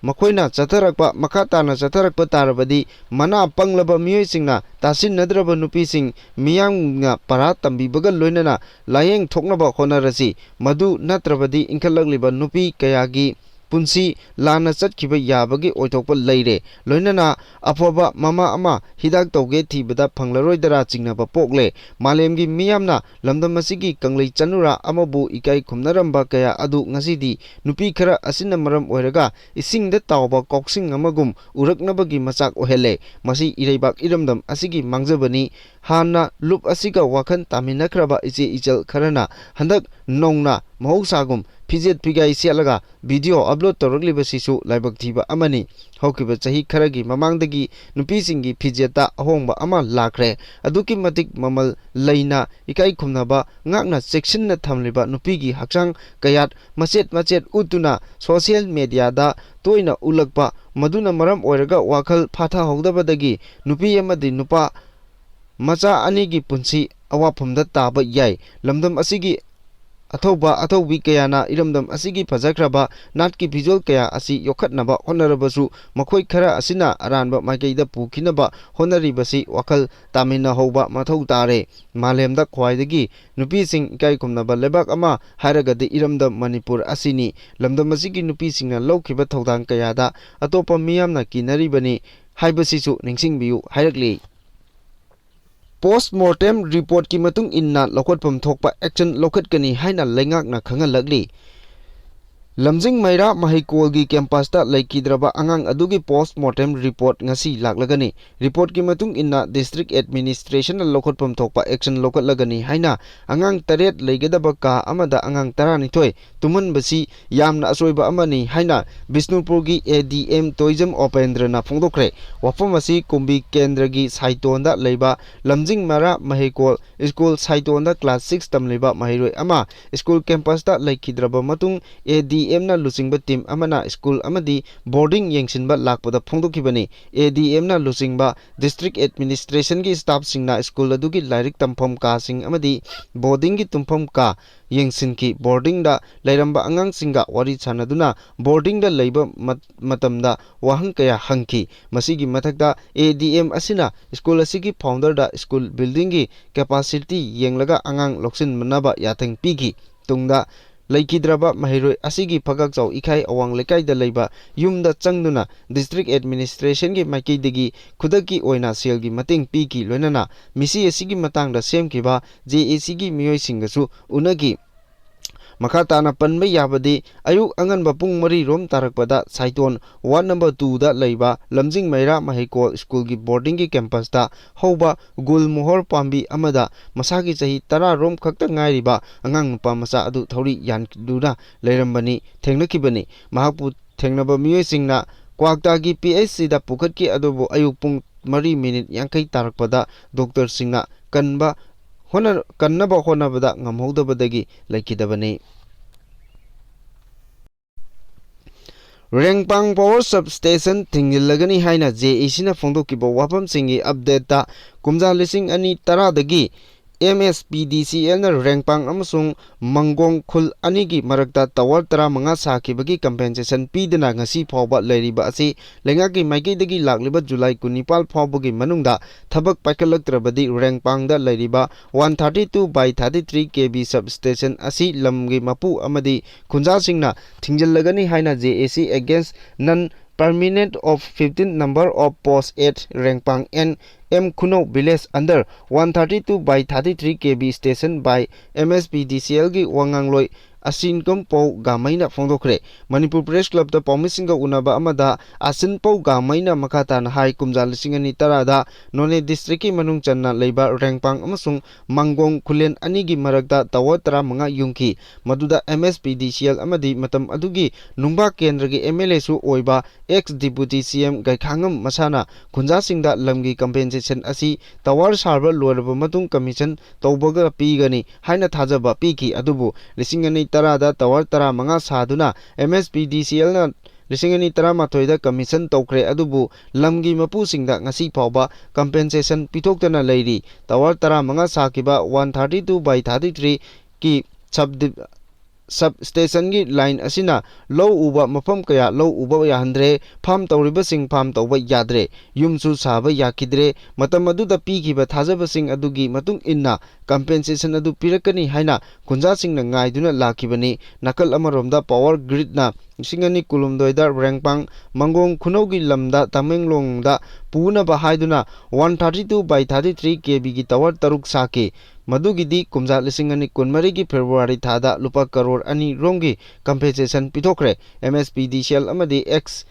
ꯃꯈꯣꯏꯅ ꯆꯠꯊꯔꯛꯄ, ꯃꯈꯥ ꯇꯥꯅ ꯆꯠꯊꯔꯛꯄ ꯇꯥꯔꯕꯗꯤ, ꯃꯅꯥ ꯄꯪꯂꯕ ꯃꯤꯑꯣꯏꯁꯤꯡꯅ ꯇꯥꯁꯤꯟꯅꯗ꯭ꯔꯕ ꯅꯨꯄꯤꯁꯤꯡ ꯃꯤꯌꯥꯝꯅ ꯄꯔꯥ ꯇꯝꯕꯤꯕꯒ ꯂꯣꯏꯅꯅ ꯂꯥꯌꯦꯡ ꯊꯣꯛꯅꯕ ꯍꯣꯠꯅꯔꯁꯤ꯫ ꯃꯗꯨ ꯅꯠꯇ꯭ꯔꯕꯗꯤ ꯏꯟꯈꯠꯂꯛꯂꯤꯕ ꯅꯨꯄꯤ ꯀꯌꯥꯒꯤ ꯄꯨꯟꯁꯤ ꯂꯥꯟꯅ ꯆꯠꯈꯤꯕ ꯌꯥꯕꯒꯤ ꯑꯣꯏꯊꯣꯛꯄ ꯂꯩꯔꯦ꯫ ꯂꯣꯏꯅꯅ ꯑꯐꯕ ꯃꯃꯥ ꯑꯃ ꯍꯤꯗꯥꯛ ꯇꯧꯒꯦ ꯊꯤꯕꯗ ꯐꯪꯂꯔꯣꯏꯗꯔꯥ ꯆꯤꯡꯅꯕ ꯄꯣꯛꯂꯦ꯫ ꯃꯥꯂꯦꯝꯒꯤ ꯃꯤꯌꯥꯝꯅ ꯂꯝꯗꯝ ꯑꯁꯤꯒꯤ ꯀꯪꯂꯩ ꯆꯅꯨꯔꯥ ꯑꯃꯕꯨ ꯏꯀꯥꯏ ꯈꯨꯝꯅꯔꯝꯕ ꯀꯌꯥ ꯑꯗꯨ ꯉꯁꯤꯗꯤ ꯅꯨꯄꯤ ꯈꯔ ꯑꯁꯤꯅ ꯃꯔꯝ ꯑꯣꯏꯔꯒ ꯏꯁꯤꯡꯗ ꯇꯥꯎꯕ ꯀꯥꯎꯁꯤꯡ ꯑꯃꯒꯨꯝ ꯎꯔꯛꯅꯕꯒꯤ ꯃꯆꯥꯛ ꯑꯣꯏꯍꯜꯂꯦ꯫ ꯃꯁꯤ ꯏꯔꯩꯕꯥꯛ ꯏꯔꯝꯗꯝ ꯑꯁꯤꯒꯤ ꯃꯥꯡꯖꯕꯅꯤ꯫ ꯍꯥꯟꯅ ꯂꯨꯞ ꯑꯁꯤꯒ ꯋꯥꯈꯜ ꯇꯥꯃꯤꯟꯅꯈ꯭ꯔꯕ ꯏꯆꯦ ꯏꯆꯜ ꯈꯔꯅ ꯍꯟꯗꯛ ꯅꯧꯅ ꯃꯍꯧꯁꯥꯒꯨꯝ ꯐꯤꯖꯦꯠ ꯐꯤꯒꯥꯏ ꯁꯦꯠꯂꯒ ꯚꯤꯗꯤꯑꯣ ꯑꯞꯂꯣꯗ ꯇꯧꯔꯛꯂꯤꯕꯁꯤꯁꯨ ꯂꯥꯏꯕꯛ ꯊꯤꯕ ꯑꯃꯅꯤ꯫ ꯍꯧꯈꯤꯕ ꯆꯍꯤ ꯈꯔꯒꯤ ꯃꯃꯥꯡꯗꯒꯤ ꯅꯨꯄꯤꯁꯤꯡꯒꯤ ꯐꯤꯖꯦꯠꯇ ꯑꯍꯣꯡꯕ ꯑꯃ ꯂꯥꯛꯈ꯭ꯔꯦ꯫ ꯑꯗꯨꯛꯀꯤ ꯃꯇꯤꯛ ꯃꯃꯜ ꯂꯩꯅ ꯏꯀꯥꯏ ꯈꯨꯝꯅꯕ ꯉꯥꯛꯅ ꯆꯦꯛꯁꯤꯟꯅ ꯊꯝꯂꯤꯕ ꯅꯨꯄꯤꯒꯤ ꯍꯛꯆꯥꯡ ꯀꯌꯥꯠ ꯃꯆꯦꯠ ꯃꯆꯦꯠ ꯎꯠꯇꯨꯅ ꯁꯣꯁꯤꯌꯦꯜ ꯃꯦꯗꯤꯌꯥꯗ ꯇꯣꯏꯅ ꯎꯠꯂꯛꯄ, ꯃꯗꯨꯅ ꯃꯔꯝ ꯑꯣꯏꯔꯒ ꯋꯥꯈꯜ ꯐꯥꯊꯍꯧꯗꯕꯗꯒꯤ ꯅꯨꯄꯤ ꯑꯃꯗꯤ ꯅꯨꯄꯥ ꯃꯆꯥ ꯑꯅꯤꯒꯤ ꯄꯨꯟꯁꯤ ꯑꯋꯥꯐꯝꯗ ꯇꯥꯕ ꯌꯥꯏ꯫ ꯂꯝꯗꯝ ꯑꯁꯤꯒꯤ ꯑꯊꯧꯕ ꯑꯊꯧꯕꯤ ꯀꯌꯥꯅ ꯏꯔꯝꯗꯝ ꯑꯁꯤꯒꯤ ꯐꯖꯈ꯭ꯔꯕ ꯅꯥꯠꯀꯤ ꯐꯤꯖꯣꯜ ꯀꯌꯥ ꯑꯁꯤ ꯌꯣꯛꯈꯠꯅꯕ ꯍꯣꯠꯅꯔꯕꯁꯨ, ꯃꯈꯣꯏ ꯈꯔ ꯑꯁꯤꯅ ꯑꯔꯥꯟꯕ ꯃꯥꯏꯀꯩꯗ ꯄꯨꯈꯤꯅꯕ ꯍꯣꯠꯅꯔꯤꯕꯁꯤ ꯋꯥꯈꯜ ꯇꯥꯃꯤꯟꯅꯍꯧꯕ ꯃꯊꯧ ꯇꯥꯔꯦ꯫ ꯃꯥꯂꯦꯝꯗ ꯈ꯭ꯋꯥꯏꯗꯒꯤ ꯅꯨꯄꯤꯁꯤꯡ ꯏꯀꯥꯏ ꯈꯨꯝꯅꯕ ꯂꯩꯕꯥꯛ ꯑꯃ ꯍꯥꯏꯔꯒꯗꯤ ꯏꯔꯝꯗꯝ ꯃꯅꯤꯄꯨꯔ ꯑꯁꯤꯅꯤ꯫ ꯂꯝꯗꯝ ꯑꯁꯤꯒꯤ ꯅꯨꯄꯤꯁꯤꯡꯅ ꯂꯧꯈꯤꯕ ꯊꯧꯗꯥꯡ ꯀꯌꯥꯗ ꯑꯇꯣꯞꯄ ꯃꯤꯌꯥꯝꯅ ꯀꯤꯅꯔꯤꯕꯅꯤ ꯍꯥꯏꯕꯁꯤꯁꯨ ꯅꯤꯡꯁꯤꯡꯕꯤꯌꯨ ꯍꯥꯏꯔꯛꯂꯤ꯫ ꯄꯣꯁ ꯃꯣꯔꯇꯦꯝ ꯔꯤꯄꯣꯔꯠꯀꯤ ꯃꯇꯨꯡ ꯏꯟꯅ ꯂꯧꯈꯠꯐꯝ ꯊꯣꯛꯄ ꯑꯦꯛꯁꯟ ꯂꯧꯈꯠꯀꯅꯤ ꯍꯥꯏꯅ ꯂꯩꯉꯥꯛꯅ ꯈꯪꯍꯜꯂꯛꯂꯤ꯫ ꯂꯝꯖꯤꯡ ꯃꯩꯔꯥ ꯃꯍꯩꯀꯣꯜꯒꯤ ꯀꯦꯝꯄꯁꯇ ꯂꯩꯈꯤꯗ꯭ꯔꯕ ꯑꯉꯥꯡ ꯑꯗꯨꯒꯤ ꯄꯣꯁ ꯃꯣꯔꯇꯦꯝ ꯔꯤꯄꯣꯔꯠ ꯉꯁꯤ ꯂꯥꯛꯂꯒꯅꯤ꯫ ꯔꯤꯄꯣꯔꯠꯀꯤ ꯃꯇꯨꯡ ꯏꯟꯅ ꯗꯤꯁꯇ꯭ꯔꯤꯛ ꯑꯦꯗꯃꯤꯅꯤꯁꯇ꯭ꯔꯦꯁꯟꯅ ꯂꯧꯈꯠꯐꯝ ꯊꯣꯛꯄ ꯑꯦꯛꯁꯟ ꯂꯧꯈꯠꯂꯒꯅꯤ ꯍꯥꯏꯅ ꯑꯉꯥꯡ ꯇꯔꯦꯠ ꯂꯩꯒꯗꯕ ꯀꯥ ꯑꯃꯗ ꯑꯉꯥꯡ ꯇꯔꯥꯅꯤꯊꯣꯏ ꯇꯨꯝꯍꯟꯕꯁꯤ ꯌꯥꯝꯅ ꯑꯁꯣꯏꯕ ꯑꯃꯅꯤ ꯍꯥꯏꯅ ꯕꯤꯁꯅꯨꯄꯨꯔꯒꯤ ꯑꯦ ꯗꯤ ꯑꯦꯝ ꯇꯣꯏꯖꯝ ꯑꯣꯄꯦꯟꯗ꯭ꯔꯅ ꯐꯣꯡꯗꯣꯛꯈ꯭ꯔꯦ꯫ ꯋꯥꯐꯝ ꯑꯁꯤ ꯀꯨꯝꯕꯤ ꯀꯦꯟꯗ꯭ꯔꯒꯤ ꯁꯥꯏꯇꯣꯟꯗ ꯂꯩꯕ ꯂꯝꯖꯤꯡ ꯃꯔꯥ ꯃꯍꯩꯀꯣꯜ ꯁ꯭ꯀꯨꯜ ꯁꯥꯏꯇꯣꯟꯗ ꯀ꯭ꯂꯥꯁ ꯁꯤꯛꯁ ꯇꯝꯂꯤꯕ ꯃꯍꯩꯔꯣꯏ ꯑꯃ ꯁ꯭ꯀꯨꯜ ꯀꯦꯝꯄꯁꯇ ꯂꯩꯈꯤꯗ꯭ꯔꯕ ꯃꯇꯨꯡ, ꯑꯦ ꯗꯤ ꯑꯦꯝꯅ ꯂꯨꯆꯤꯡꯕ ꯇꯤꯝ ꯑꯃꯅ ꯁ꯭ꯀꯨꯜ ꯑꯃꯗꯤ ꯕꯣꯔꯗꯤꯡ ꯌꯦꯡꯁꯤꯟꯕ ꯂꯥꯛꯄꯗ ꯐꯣꯡꯗꯣꯛꯈꯤꯕꯅꯤ꯫ ꯑꯦ ꯗꯤ ꯑꯦꯝꯅ ꯂꯨꯆꯤꯡꯕ ꯗꯤꯁꯇ꯭ꯔꯤꯛ ꯑꯦꯗꯃꯤꯅꯤꯁꯇ꯭ꯔꯦꯁꯟꯒꯤ ꯁ꯭ꯇꯥꯐꯁꯤꯡꯅ ꯁ꯭ꯀꯨꯜ ꯑꯗꯨꯒꯤ ꯂꯥꯏꯔꯤꯛ ꯇꯝꯐꯝ ꯀꯥꯁꯤꯡ ꯑꯃꯗꯤ ꯕꯣꯔꯗꯤꯡꯒꯤ ꯇꯨꯝꯐꯝ ꯀꯥ ꯌꯦꯡꯁꯤꯟꯈꯤ꯫ ꯕꯣꯔꯗꯤꯡꯗ ꯂꯩꯔꯝꯕ ꯑꯉꯥꯡꯁꯤꯡꯒ ꯋꯥꯔꯤ ꯁꯥꯟꯅꯗꯨꯅ ꯕꯣꯔꯗꯤꯡꯗ ꯂꯩꯕ ꯃꯠ-, ꯃꯇꯝꯗ ꯋꯥꯍꯪ ꯀꯌꯥ ꯍꯪꯈꯤ꯫ ꯃꯁꯤꯒꯤ ꯃꯊꯛꯇ, ꯑꯦ ꯗꯤ ꯑꯦꯝ ꯑꯁꯤꯅ ꯁ꯭ꯀꯨꯜ ꯑꯁꯤꯒꯤ ꯐꯥꯎꯟꯗꯔꯗ ꯁ꯭ꯀꯨꯜ ꯕꯤꯜꯗꯤꯡꯒꯤ ꯀꯦꯄꯥꯁꯤꯇꯤ ꯌꯦꯡꯂꯒ ꯑꯉꯥꯡ ꯂꯧꯁꯤꯟꯅꯕ ꯌꯥꯊꯪ ꯄꯤꯈꯤ꯫ ꯇꯨꯡꯗ ꯂꯩꯈꯤꯗ꯭ꯔꯕ ꯃꯍꯩꯔꯣꯏ ꯑꯁꯤꯒꯤ ꯐꯒꯛꯆꯥꯎ ꯏꯈꯥꯏ ꯑꯋꯥꯡ ꯂꯩꯀꯥꯏꯗ ꯂꯩꯕ ꯌꯨꯝꯗ ꯆꯪꯗꯨꯅ ꯗꯤꯁꯇ꯭ꯔꯤꯛ ꯑꯦꯗꯃꯤꯅꯤꯁꯇ꯭ꯔꯦꯁꯟꯒꯤ ꯃꯥꯏꯀꯩꯗꯒꯤ ꯈꯨꯗꯛꯀꯤ ꯑꯣꯏꯅ ꯁꯦꯜꯒꯤ ꯃꯇꯦꯡ ꯄꯤꯈꯤ, ꯂꯣꯏꯅꯅ ꯃꯤꯁꯤ ꯑꯁꯤꯒꯤ ꯃꯇꯥꯡꯗ ꯁꯦꯝꯈꯤꯕ ꯖꯦ ꯑꯦ ꯁꯤꯒꯤ ꯃꯤꯑꯣꯏꯁꯤꯡꯒꯁꯨ ꯎꯅꯈꯤ꯫ ꯃꯈꯥ ꯇꯥꯅ ꯄꯟꯕ ꯌꯥꯕꯗꯤ, ꯑꯌꯨꯛ ꯑꯉꯟꯕ ꯄꯨꯡ ꯃꯔꯤ ꯔꯣꯝ ꯇꯥꯔꯛꯄꯗ ꯁꯥꯏꯇꯣꯟ ꯋꯥꯔꯗ ꯅꯝꯕꯔ ꯇꯨꯗ ꯂꯩꯕ ꯂꯝꯖꯤꯡ ꯃꯩꯔꯥ ꯃꯍꯩꯀꯣꯜ ꯁ꯭ꯀꯨꯜꯒꯤ ꯕꯣꯔꯗꯤꯡꯒꯤ ꯀꯦꯝꯄꯁꯇ ꯍꯧꯕ ꯒꯨꯜ ꯃꯣꯍꯣꯔ ꯄꯥꯝꯕꯤ ꯑꯃꯗ ꯃꯁꯥꯒꯤ ꯆꯍꯤ ꯇꯔꯥ ꯔꯣꯝ ꯈꯛꯇ ꯉꯥꯏꯔꯤꯕ ꯑꯉꯥꯡ ꯅꯨꯄꯥ ꯃꯆꯥ ꯑꯗꯨ ꯊꯧꯔꯤ ꯌꯥꯟꯗꯨꯅ ꯂꯩꯔꯝꯕꯅꯤ, ꯊꯦꯡꯅꯈꯤꯕꯅꯤ꯫ ꯃꯍꯥꯛꯄꯨ ꯊꯦꯡꯅꯕ ꯃꯤꯑꯣꯏꯁꯤꯡꯅ ꯀ꯭ꯋꯥꯛꯇꯥꯒꯤ ꯄꯤ ꯑꯩꯆ ꯁꯤꯗ ꯄꯨꯈꯠꯈꯤ, ꯑꯗꯨꯕꯨ ꯑꯌꯨꯛ ꯄꯨꯡ ꯃꯔꯤ ꯃꯤꯅꯤꯠ ꯌꯥꯡꯈꯩ ꯇꯥꯔꯛꯄꯗ ꯗꯣꯛꯇꯔꯁꯤꯡꯅ ꯀꯟꯕ ꯍꯣꯠꯅ-, ꯀꯟꯅꯕ ꯍꯣꯠꯅꯕꯗ ꯉꯝꯍꯧꯗꯕꯗꯒꯤ ꯂꯩꯈꯤꯗꯕꯅꯤ꯫ ꯔꯦꯡꯄꯥꯡ ꯄꯥꯋꯔ ꯁꯕ ꯁ꯭ꯇꯦꯁꯟ ꯊꯤꯡꯖꯤꯜꯂꯒꯅꯤ ꯍꯥꯏꯅ ꯖꯦ ꯑꯦ ꯁꯤꯅ ꯐꯣꯡꯗꯣꯛꯈꯤꯕ ꯋꯥꯐꯝꯁꯤꯡꯒꯤ ꯑꯞꯗꯦꯠꯇ, ꯀꯨꯝꯖꯥ ꯂꯤꯁꯤꯡ ꯑꯅꯤ ꯇꯔꯥꯗꯒꯤ ꯑꯦꯝ ꯑꯦꯁ ꯄꯤ ꯗꯤ ꯁꯤ ꯑꯦꯜꯅ ꯔꯦꯡꯄꯥꯡ ꯑꯃꯁꯨꯡ ꯃꯪꯒꯣꯡ ꯈꯨꯜ ꯑꯅꯤꯒꯤ ꯃꯔꯛꯇ ꯇꯋꯥꯔ ꯇꯔꯥꯃꯉꯥ ꯁꯥꯈꯤꯕꯒꯤ ꯀꯝꯄꯦꯟꯁꯦꯁꯟ ꯄꯤꯗꯅ ꯉꯁꯤ ꯐꯥꯎꯕ ꯂꯩꯔꯤꯕ ꯑꯁꯤ ꯂꯩꯉꯥꯛꯀꯤ ꯃꯥꯏꯀꯩꯗꯒꯤ ꯂꯥꯛꯂꯤꯕ ꯖꯨꯂꯥꯏ ꯀꯨꯟꯅꯤꯄꯥꯜ ꯐꯥꯎꯕꯒꯤ ꯃꯅꯨꯡꯗ ꯊꯕꯛ ꯄꯥꯏꯈꯠꯂꯛꯇ꯭ꯔꯕꯗꯤ ꯔꯦꯡꯄꯥꯡꯗ ꯂꯩꯔꯤꯕ ꯋꯥꯟ ꯊꯥꯔꯇꯤ ꯇꯨ ꯕꯥꯏ ꯊꯥꯔꯇꯤ ꯊ꯭ꯔꯤ ꯀꯦ ꯚꯤ ꯁꯕ ꯁ꯭ꯇꯦꯁꯟ ꯑꯁꯤ ꯂꯝꯒꯤ ꯃꯄꯨ ꯑꯃꯗꯤ ꯈꯨꯟꯖꯥꯁꯤꯡꯅ ꯊꯤꯡꯖꯤꯜꯂꯒꯅꯤ ꯍꯥꯏꯅ ꯖꯦ ꯑꯦ ꯁꯤ Against Non Permanent of fifteen Number of Post at Rengpang and M Khunou Village under one thirty-two by thirty-three K V Station by M S P D C L ꯒꯤ ꯋꯥꯉꯥꯡꯂꯣꯏ ꯑꯁꯤꯟꯀꯝ ꯄꯧ ꯒꯥꯃꯩꯅ ꯐꯣꯡꯗꯣꯛꯈ꯭ꯔꯦ꯫ Manipur press ꯀ꯭ꯂꯕꯇ ꯄꯥꯎꯃꯤꯁꯤꯡꯒ ꯎꯅꯕ ꯑꯃꯗ ꯑꯁꯤꯟ ꯄꯧ ꯒꯥꯃꯩꯅ ꯃꯈꯥ ꯇꯥꯅ ꯍꯥꯏ, ꯀꯨꯝꯖꯥ ꯂꯤꯁꯤꯡ ꯑꯅꯤ ꯇꯔꯥꯗ ꯅꯣꯅꯦ ꯗꯤꯁꯇ꯭ꯔꯤꯛꯀꯤ ꯃꯅꯨꯡ ꯆꯟꯅ ꯂꯩꯕ ꯔꯦꯡꯄꯥꯡ ꯑꯃꯁꯨꯡ ꯃꯥꯡꯒꯣꯡ ꯈꯨꯂꯦꯟ ꯑꯅꯤꯒꯤ ꯃꯔꯛꯇ ꯇꯋꯥꯔ ꯇꯔꯥꯃꯉꯥ ꯌꯨꯡꯈꯤ꯫ ꯃꯗꯨꯗ M S P D C L ꯑꯃꯗꯤ ꯃꯇꯝ ꯑꯗꯨꯒꯤ ꯅꯨꯡꯕꯥꯛ ꯀꯦꯟꯗ꯭ꯔꯒꯤ M L A ꯁꯨ ꯑꯣꯏꯕ ex Deputy C M ꯒꯩꯈꯥꯉꯝ ꯃꯁꯥꯅ ꯈꯨꯟꯖꯥꯁꯤꯡꯗ ꯂꯝꯒꯤ compensation ꯑꯁꯤ ꯇꯋꯥꯔ ꯁꯥꯕ ꯂꯣꯏꯔꯕ ꯃꯇꯨꯡ commission ꯇꯧꯕꯒ ꯄꯤꯒꯅꯤ ꯍꯥꯏꯅ ꯊꯥꯖꯕ ꯄꯤꯈꯤ꯫ ꯑꯗꯨꯕꯨ ꯂꯤꯁꯤꯡ ꯑꯅꯤ ꯇꯔꯥꯗ ꯇꯋꯥꯔ ꯇꯔꯥꯃꯉꯥ ꯁꯥꯗꯨꯅ M S P D C L ꯅ ꯂꯤꯁꯤꯡ ꯑꯅꯤ ꯇꯔꯥꯃꯥꯊꯣꯏꯗ commission ꯇꯧꯈ꯭ꯔꯦ꯫ ꯑꯗꯨꯕꯨ ꯂꯝꯒꯤ ꯃꯄꯨꯁꯤꯡꯗ ꯉꯁꯤ ꯐꯥꯎꯕ compensation ꯄꯤꯊꯣꯛꯇꯅ ꯂꯩꯔꯤ꯫ ꯇꯋꯥꯔ ꯇꯔꯥꯃꯉꯥ ꯁꯥꯈꯤꯕ one thirty two by thirty three ꯀꯤ sub sub station ꯒꯤ line ꯑꯁꯤꯅ ꯂꯧ ꯎꯕ ꯃꯐꯝ ꯀꯌꯥ ꯂꯧ ꯎꯕ ꯌꯥꯍꯟꯗ꯭ꯔꯦ, farm ꯇꯧꯔꯤꯕꯁꯤꯡ farm ꯇꯧꯕ ꯌꯥꯗ꯭ꯔꯦ, ꯌꯨꯝꯁꯨ ꯁꯥꯕ ꯌꯥꯈꯤꯗ꯭ꯔꯦ꯫ ꯃꯇꯝ ꯑꯗꯨꯗ ꯄꯤꯈꯤꯕ ꯊꯥꯖꯕꯁꯤꯡ ꯑꯗꯨꯒꯤ ꯃꯇꯨꯡ ꯏꯟꯅ compensation ꯑꯗꯨ ꯄꯤꯔꯛꯀꯅꯤ ꯍꯥꯏꯅ ꯈꯨꯟꯖꯥꯁꯤꯡꯅ ꯉꯥꯏꯗꯨꯅ ꯂꯥꯛꯈꯤꯕꯅꯤ꯫ ꯅꯥꯀꯜ ꯑꯃꯔꯣꯝꯗ Power Grid ꯅ ꯂꯤꯁꯤꯡ ꯑꯅꯤ ꯀꯨꯟꯍꯨꯝꯗꯣꯏꯗ ꯔꯦꯡꯄꯥꯡ ꯃꯪꯒꯣꯡ ꯈꯨꯅꯧꯒꯤ ꯂꯝꯗ ꯇꯃꯦꯡꯂꯣꯡꯗ ꯄꯨꯅꯕ ꯍꯥꯏꯗꯨꯅ one thirty two by thirty three K V ꯒꯤ tower ꯇꯔꯨꯛ ꯁꯥꯈꯤ꯫ ꯃꯗꯨꯒꯤꯗꯤ ꯀꯨꯝꯖꯥ ꯂꯤꯁꯤꯡ ꯑꯅꯤ ꯀꯨꯟꯃꯔꯤꯒꯤ ꯐꯦꯕ꯭ꯔꯨꯋꯥꯔꯤ ꯊꯥꯗ ꯂꯨꯄꯥ ꯀꯔꯣꯔ ꯑꯅꯤ ꯔꯣꯝꯒꯤ compensation ꯄꯤꯊꯣꯛꯈ꯭ꯔꯦ꯫ ꯑꯦꯝ ꯑꯦꯁ ꯄꯤ ꯗꯤ ꯁꯤ ꯑꯦꯜ ꯑꯃꯗꯤ ex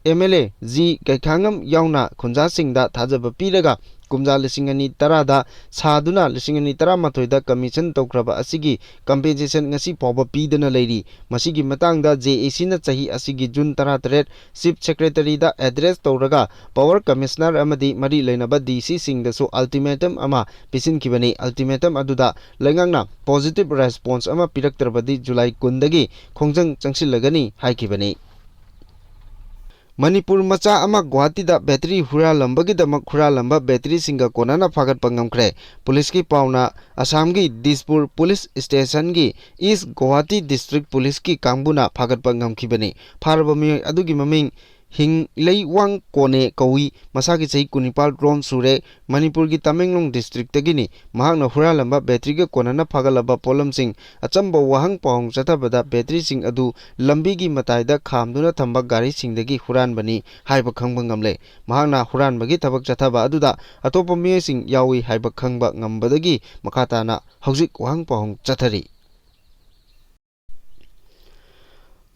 M L A G ꯀꯩꯈꯥꯉꯝ ꯌꯥꯎꯅ ꯈꯨꯟꯖꯥꯁꯤꯡꯗ ꯊꯥꯖꯕ ꯄꯤꯔꯒ ꯀꯨꯝꯖꯥ ꯂꯤꯁꯤꯡ ꯑꯅꯤ ꯇꯔꯥꯗ ꯁꯥꯗꯨꯅ ꯂꯤꯁꯤꯡ ꯑꯅꯤ ꯇꯔꯥꯃꯥꯊꯣꯏꯗ commission ꯇꯧꯈ꯭ꯔꯕ ꯑꯁꯤꯒꯤ compensation ꯉꯁꯤ ꯐꯥꯎꯕ ꯄꯤꯗꯅ ꯂꯩꯔꯤ꯫ ꯃꯁꯤꯒꯤ ꯃꯇꯥꯡꯗ J A Cꯅ ꯆꯍꯤ ꯑꯁꯤꯒꯤ ꯖꯨꯟ ꯇꯔꯥꯇꯔꯦꯠ Chief Secretaryꯗ address ꯇꯧꯔꯒ Power Commissioner ꯑꯃꯗꯤ ꯃꯔꯤ ꯂꯩꯅꯕ D Cꯁꯤꯡꯗꯁꯨ ultimatum ꯑꯃ ꯄꯤꯁꯤꯟꯈꯤꯕꯅꯤ꯫ Ultimatum ꯑꯗꯨꯗ ꯂꯩꯉꯥꯛꯅ positive response ꯑꯃ ꯄꯤꯔꯛꯇ꯭ꯔꯕꯗꯤ ꯖꯨꯂꯥꯏ ꯀꯨꯟꯗꯒꯤ ꯈꯣꯡꯖꯪ ꯆꯪꯁꯤꯜꯂꯒꯅꯤ ꯍꯥꯏꯈꯤꯕꯅꯤ꯫ ꯃꯅꯤꯄꯨꯔ ꯃꯆꯥ ꯑꯃ ꯒꯨꯋꯥꯍꯥꯇꯤꯗ battery ꯍꯨꯔꯥꯜꯂꯝꯕꯒꯤꯗꯃꯛ ꯍꯨꯔꯥꯜꯂꯝꯕ batteryꯁꯤꯡꯒ ꯀꯣꯟꯅꯅ ꯐꯥꯒꯠꯄ ꯉꯝꯈ꯭ꯔꯦ꯫ ꯄꯨꯂꯤꯁꯀꯤ ꯄꯥꯎꯅ ꯑꯁꯥꯝꯒꯤ Dispur police ꯁ꯭ꯇꯦꯁꯟꯒꯤ East Guwahati District ꯄꯨꯂꯤꯁꯀꯤ ꯀꯥꯡꯕꯨꯅ ꯐꯥꯒꯠꯄ ꯉꯝꯈꯤꯕꯅꯤ꯫ ꯐꯥꯔꯕ ꯃꯤꯑꯣꯏ ꯑꯗꯨꯒꯤ ꯃꯃꯤꯡ ꯍꯤꯡꯂꯩꯋꯥꯡ ꯀꯣꯅꯦ ꯀꯧꯏ꯫ ꯃꯁꯥꯒꯤ ꯆꯍꯤ ꯀꯨꯟꯅꯤꯄꯥꯜ ꯔꯣꯝ ꯁꯨꯔꯦ꯫ ꯃꯅꯤꯄꯨꯔꯒꯤ ꯇꯃꯦꯡꯂꯣꯡ districtꯇꯒꯤꯅꯤ꯫ ꯃꯍꯥꯛꯅ ꯍꯨꯔꯥꯜꯂꯝꯕ batteryꯒ ꯀꯣꯟꯅꯅ ꯐꯥꯒꯠꯂꯕ ꯄꯣꯠꯂꯝꯁꯤꯡ ꯑꯆꯝꯕ ꯋꯥꯍꯪ ꯄꯥꯎꯍꯪ ꯆꯠꯊꯕꯗ batteryꯁꯤꯡ ꯑꯗꯨ ꯂꯝꯕꯤꯒꯤ ꯃꯇꯥꯏꯗ ꯈꯥꯝꯗꯨꯅ ꯊꯝꯕ ꯒꯥꯔꯤꯁꯤꯡꯗꯒꯤ ꯍꯨꯔꯥꯟꯕꯅꯤ ꯍꯥꯏꯕ ꯈꯪꯕ ꯉꯝꯂꯦ꯫ ꯃꯍꯥꯛꯅ ꯍꯨꯔꯥꯟꯕꯒꯤ ꯊꯕꯛ ꯆꯠꯊꯕ ꯑꯗꯨꯗ ꯑꯇꯣꯞꯄ ꯃꯤꯑꯣꯏꯁꯤꯡ ꯌꯥꯎꯏ ꯍꯥꯏꯕ ꯈꯪꯕ ꯉꯝꯕꯗꯒꯤ ꯃꯈꯥ ꯇꯥꯅ ꯍꯧꯖꯤꯛ ꯋꯥꯍꯪ ꯄꯥꯎꯍꯪ ꯆꯠꯊꯔꯤ꯫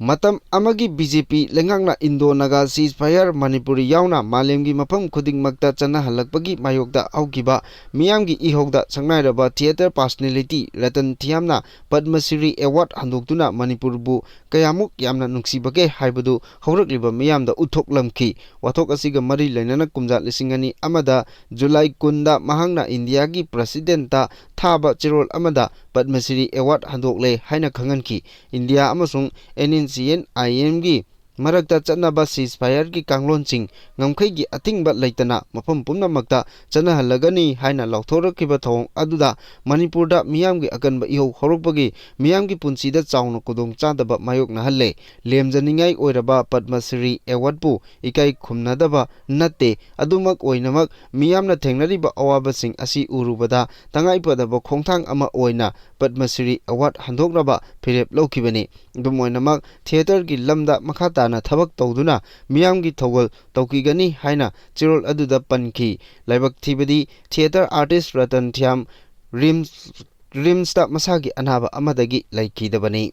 ꯃꯇꯝ ꯑꯃꯒꯤ B J P ꯂꯩꯉꯥꯛꯅ Indo-Naga ceasefire ꯃꯅꯤꯄꯨꯔ ꯌꯥꯎꯅ ꯃꯥꯂꯦꯝꯒꯤ ꯃꯐꯝ ꯈꯨꯗꯤꯡꯃꯛꯇ ꯆꯠꯅꯍꯜꯂꯛꯄꯒꯤ ꯃꯥꯌꯣꯛꯇ ꯍꯧꯈꯤꯕ ꯃꯤꯌꯥꯝꯒꯤ ꯏꯍꯧꯗ ꯁꯛꯅꯥꯏꯔꯕ theatre personality Ratan ꯊꯤꯌꯥꯝꯅ Padma Shri award ꯍꯟꯗꯣꯛꯇꯨꯅ ꯃꯅꯤꯄꯨꯔꯕꯨ ꯀꯌꯥꯃꯨꯛ ꯌꯥꯝꯅ ꯅꯨꯡꯁꯤꯕꯒꯦ ꯍꯥꯏꯕꯗꯨ ꯍꯧꯔꯛꯂꯤꯕ ꯃꯤꯌꯥꯝꯗ ꯎꯠꯊꯣꯛꯂꯝꯈꯤ꯫ ꯋꯥꯊꯣꯛ ꯑꯁꯤꯒ ꯃꯔꯤ ꯂꯩꯅꯅ ꯀꯨꯝꯖꯥ ꯂꯤꯁꯤꯡ ꯑꯅꯤ ꯑꯃꯗ ꯖꯨꯂꯥꯏ ꯀꯨꯟꯗ ꯃꯍꯥꯛꯅ ꯏꯟꯗꯤꯌꯥꯒꯤ presidentꯇ ꯊꯥꯕ ꯆꯦꯔꯣꯜ ꯑꯃꯗ ꯄꯗꯃ ꯁ꯭ꯔꯤ award ꯍꯟꯗꯣꯛꯂꯦ ꯍꯥꯏꯅ ꯈꯪꯍꯟꯈꯤ꯫ ꯏꯟꯗꯤꯌꯥ ꯑꯃꯁꯨꯡ N N C N I Mꯒꯤ ꯃꯔꯛꯇ ꯆꯠꯅꯕ ceasefireꯒꯤ ꯀꯥꯡꯂꯣꯟꯁꯤꯡ ꯉꯝꯈꯩꯒꯤ ꯑꯊꯤꯡꯕ ꯂꯩꯇꯅ ꯃꯐꯝ ꯄꯨꯝꯅꯃꯛꯇ ꯆꯠꯅꯍꯜꯂꯒꯅꯤ ꯍꯥꯏꯅ ꯂꯥꯎꯊꯣꯔꯛꯈꯤꯕ ꯊꯧꯑꯣꯡ ꯑꯗꯨꯗ ꯃꯅꯤꯄꯨꯔꯗ ꯃꯤꯌꯥꯝꯒꯤ ꯑꯀꯟꯕ ꯏꯍꯧ ꯍꯧꯔꯛꯄꯒꯤ ꯃꯤꯌꯥꯝꯒꯤ ꯄꯨꯟꯁꯤꯗ ꯆꯥꯎꯅ ꯈꯨꯗꯣꯡꯆꯥꯗꯕ ꯃꯥꯌꯣꯛꯅꯍꯜꯂꯦ꯫ ꯂꯦꯝꯖꯅꯤꯡꯉꯥꯏ ꯑꯣꯏꯔꯕ ꯄꯗꯃ ꯁ꯭ꯔꯤ awardꯄꯨ ꯏꯀꯥꯏ ꯈꯨꯝꯅꯗꯕ ꯅꯠꯇꯦ꯫ ꯑꯗꯨꯃꯛ ꯑꯣꯏꯅꯃꯛ ꯃꯤꯌꯥꯝꯅ ꯊꯦꯡꯅꯔꯤꯕ ꯑꯋꯥꯕꯁꯤꯡ ꯑꯁꯤ ꯎꯔꯨꯕꯗ ꯇꯉꯥꯏꯐꯗꯕ ꯈꯣꯡꯊꯥꯡ ꯑꯃ ꯑꯣꯏꯅ ꯄꯗꯃ ꯁ꯭ꯔꯤ award ꯍꯟꯗꯣꯛꯅꯕ ꯐꯤꯔꯦꯞ ꯂꯧꯈꯤꯕꯅꯤ꯫ ꯑꯗꯨꯝ ꯑꯣꯏꯅꯃꯛ theatreꯒꯤ ꯂꯝꯗ ꯃꯈꯥ ꯇꯥꯅ ꯊꯕꯛ ꯇꯧꯗꯨꯅ ꯃꯤꯌꯥꯝꯒꯤ ꯊꯧꯒꯜ ꯇꯧꯈꯤꯒꯅꯤ ꯍꯥꯏꯅ ꯆꯦꯔꯣꯜ ꯑꯗꯨꯗ ꯄꯟꯈꯤ꯫ ꯂꯥꯏꯕꯛ ꯊꯤꯕꯗꯤ theatre artist ꯔꯇꯟ ꯊꯤꯌꯥꯝ ꯔꯤꯝꯁ ꯔꯤꯝꯁꯇ ꯃꯁꯥꯒꯤ ꯑꯅꯥꯕ ꯑꯃꯗꯒꯤ ꯂꯩꯈꯤꯗꯕꯅꯤ꯫